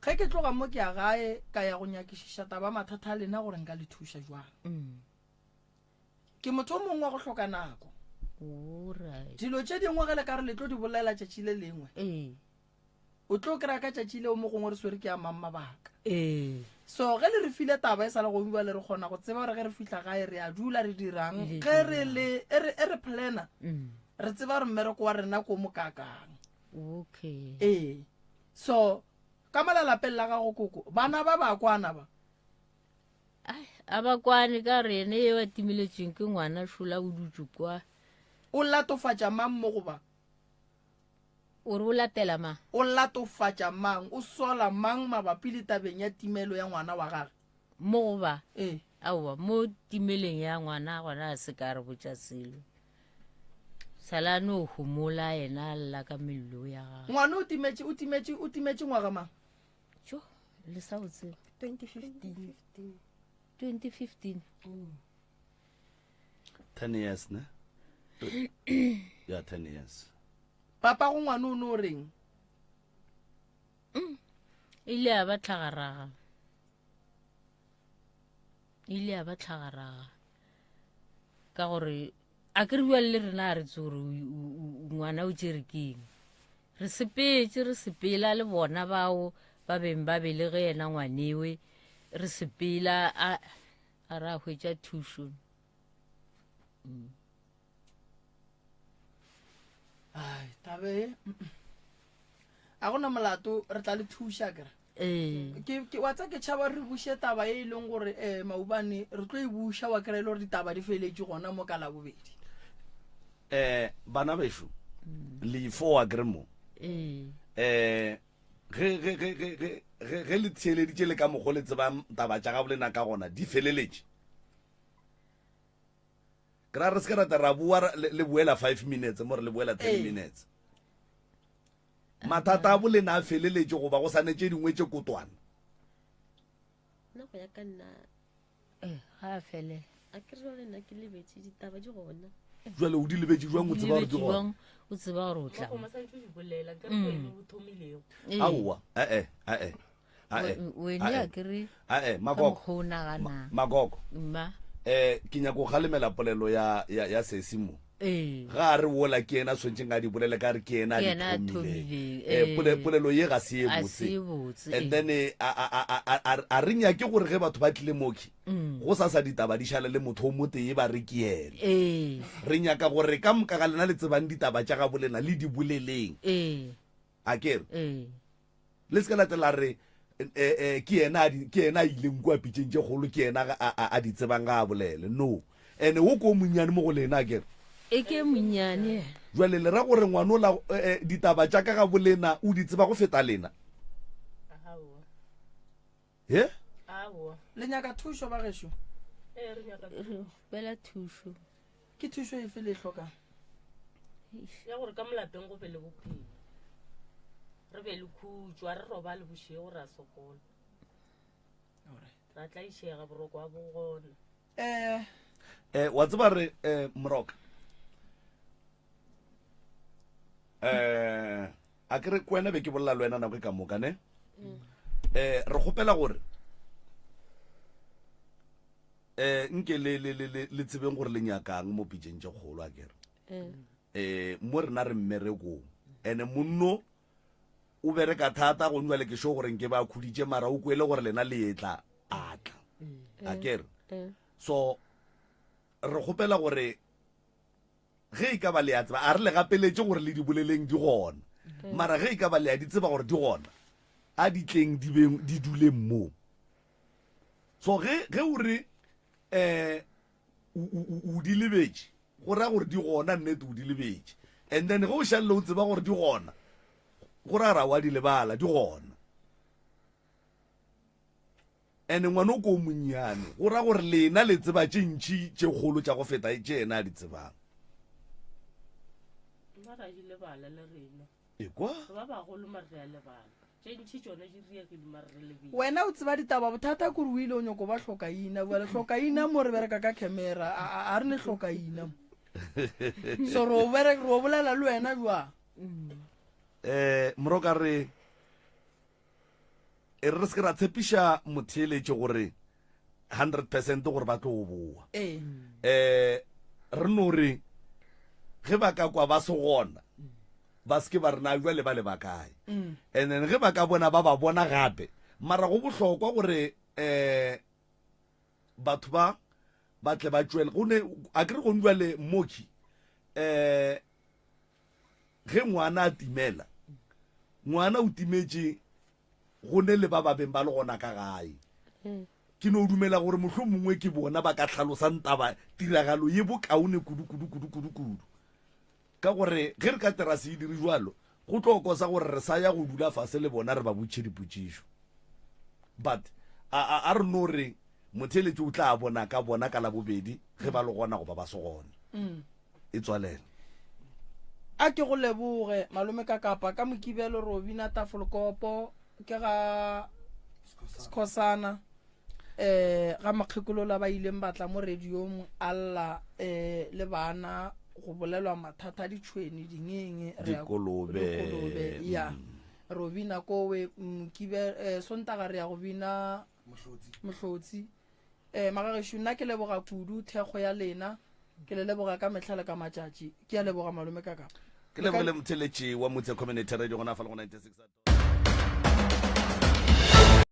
Ge ke tloga mo ke ya gae ka ya go nyakišiša taba mathata a lena gore nka le thuša jwang. Ke motho o mongwe wa go hloka nako. Dilo tše dingwe ge le ka re le tlo di bolela tšatši le lengwe. O tlo kry-a ka tšatši leo mo gongwe re swere ke a mang mabaka. Ee. So ge le re file taba e sa le gongwe bjale re kgona go tseba gore ge re fihla gae re a dula re dirang. Ge re le e re e re planner mm. re tseba gore mmereko wa rena ko mo kakang. Okay. Ee. So ka mola lapeng la gago koko bana ba ba kwana ba. Ai, a ba kwane ka re ene eo a timeletsweng ke ngwana šola o dutse kwa. O latofatša mang mo goba? O re o latela mang? O latofatša mang? O sola mang mabapi le tabeng ya timelo ya ngwana wa gage? Mo go ba? Ee. Aowa, mo timeleng ya ngwana gona a se ka re botša selo. Sala a no homola yena a lla ka mello ya gagwe. Ngwana o timetše, o timetše, o timetše ngwaga mang? Tjo, le sa o tseba. 2015. 2015. Mm. 10 years ne ya 10 years papa go ngwana o ne o reng mm. ile a ba tlhagaraga ile a ba tlhagaraga ka gore a ke re bua le rena a re tse gore ngwana o tšere keng re sepetse re sepela le bona bao ba beng ba belege yena ngwanewe re sepela a a ra hwetša thušo mm. ai tabe a gona molato re tla le thuša kere ee. ke wa tsa ke tšhaba re buše taba e e leng gore um maubane re tlo e buša wa kry-e le gore ditaba di feletše gona mo ka labobedi um bana bešo mm. leifo wa kere mo um ge ge ge ge ge ge ge le theeleditše le ka mokgo le tsebang taba tša gabo lena ka gona di feleletše ke ra re se ka rata ra boa le boela five minutes mo re le boela ten minutes mathata a bolena a feleletše goba go sane tše dingwe tše kotwana nna go ya ka nna eh, ga a felela a ke re jale nna ke lebetse ditaba di gona jale o di lebetse jwang o tseba gore di gona o tseba gore o tla mm. aowa ee ee wene a kere ee magogo magogo mma eh ke nyako galemela polelo ya ya ya sesi mo. Ee. Ga a re wola ke yena a swanetšeng a di bolele ka re ke yena a Ke di yena a thomileng. thomileng, Eh, ee. pole- polelo ye ga se ye A botse. se ye botse, And ee. then eh, a, a, a, a, a, a re nyake gore ge batho ba tlile moki Mm. go sa sa ditaba di šale le motho o motee ba re ke yena. Ee. Re nyaka gore ka moka ga lena le tsebang ditaba tša gabo lena le di boleleng. Ee. A ke re? Ee. Le se ka la tla la re eh, eh, ke yena a di- ke yena a ileng kua pitšeng tše kgolo ke yena a, a, a di tsebang ga a bolele. No. Ene wo ke o monnyane mo go lena a ke re? E ke monnyane. Jwale le ra gore ngwanola eh, eh, ditaba tša ka ga bolena o di tseba go feta lena? Aowa. He? Aowa. Le nyaka thušo ba gešo? Ee, re nyaka Re kgopela thušo. Ke thušo efe le e hlokang? Ya gore ka molapeng go be le bophelo. Re be le khutšo, a re robale bošego ra sokola. Ra tlaišega boroko a bo gona. Eh. Eh, wa tseba re eh, Moroka. Eh, a ke re kwena be ke bolela le wena nako e ka moka ne? Mm. Eh, re kgopela gore eh nke le le le le tsebeng gore le nyakang mo pitšeng tše kgolo a kere. Mm. Eh, mo rena re mmerekong. Ene monno o bereka thata go jwale ke sure gore nke ba khuditše mara o kwele gore lena le etla a tla. Mm. A kere. Mm. So re kgopela gore ge e ka ba le a tseba a re le gapeletše gore le di boleleng di gona Mm. mara ge e ka ba le a di tseba gore di gona a di tleng di beng di duleng moo so ge ge o re um o di lebetše go raya gore di gona nnete o di lebetše and then ge o šalele o tseba gore di gona go raya ra wa di lebala di gona Ene ngwana o ko o monnyane, go ra gore lena le tseba tše ntši tše kgolo tša go feta tše yena a di tsebang. Nna ra di lebala le rena. Ekwa? Re ba bagolo mare re a lebala. Tše ntši tšona di riegile mare re lebile. Wena o tseba ditaba, bothata ke gore o ile o nyoko ba hlokaina. Bjale hlokaina mo re bereka ka camera, a, a, a re ne hlokaina mo. So re o bereka, re o bolela le wena jwang? Eh, Moroka re e re re se ke ra tshepiša motheeletši gore 100 percent gore ba tlo boa ee eh re no re ge ba ka kwa ba se gona ba se ke ba re na jwale ba le ba kae Mm. and then ge ba ka bona ba ba bona gape mara go bohlokwa gore eh batho ba ba tle ba tšwele go ne a ke re gone jwale mmoki eh ge ngwana a timela ngwana o timetše go ne le ba ba beng ba le gona ka gae ke no dumela gore mohlho mongwe ke bona ba ka tlhalosang taba tiragalo ye bokaone kudu kudu kudu kudu kudu ka gore ge re ka tera se e dire jalo go tlo kosa gore re sa ya go dula fase le bona re ba botšhe dipotšišo but a, a, a re no re motheeletši o tla bona ka bona ka labobedi ge ba le gona goba ba se gona Mm. e tswalela A ke go leboge malome ka kapa ka mokibelo ro bina tafolkopo ke ga Skhosana eh ga makgekolola ba ileng batla mo radiong a lla eh le bana go bolelwa mathata a ditšhweni dingeng re ya- Dikolobe. dikolobe ya ro bina kowe mokibe eh, sontaga re ya go bina mohlotsi Eh, magagešo nna ke leboga kudu thekgo ya lena ke le leboga ka mehla le ka matšatši ke a leboga malome ka kapa ke lebogile motheletši wa motse community radio gona fa le go 96.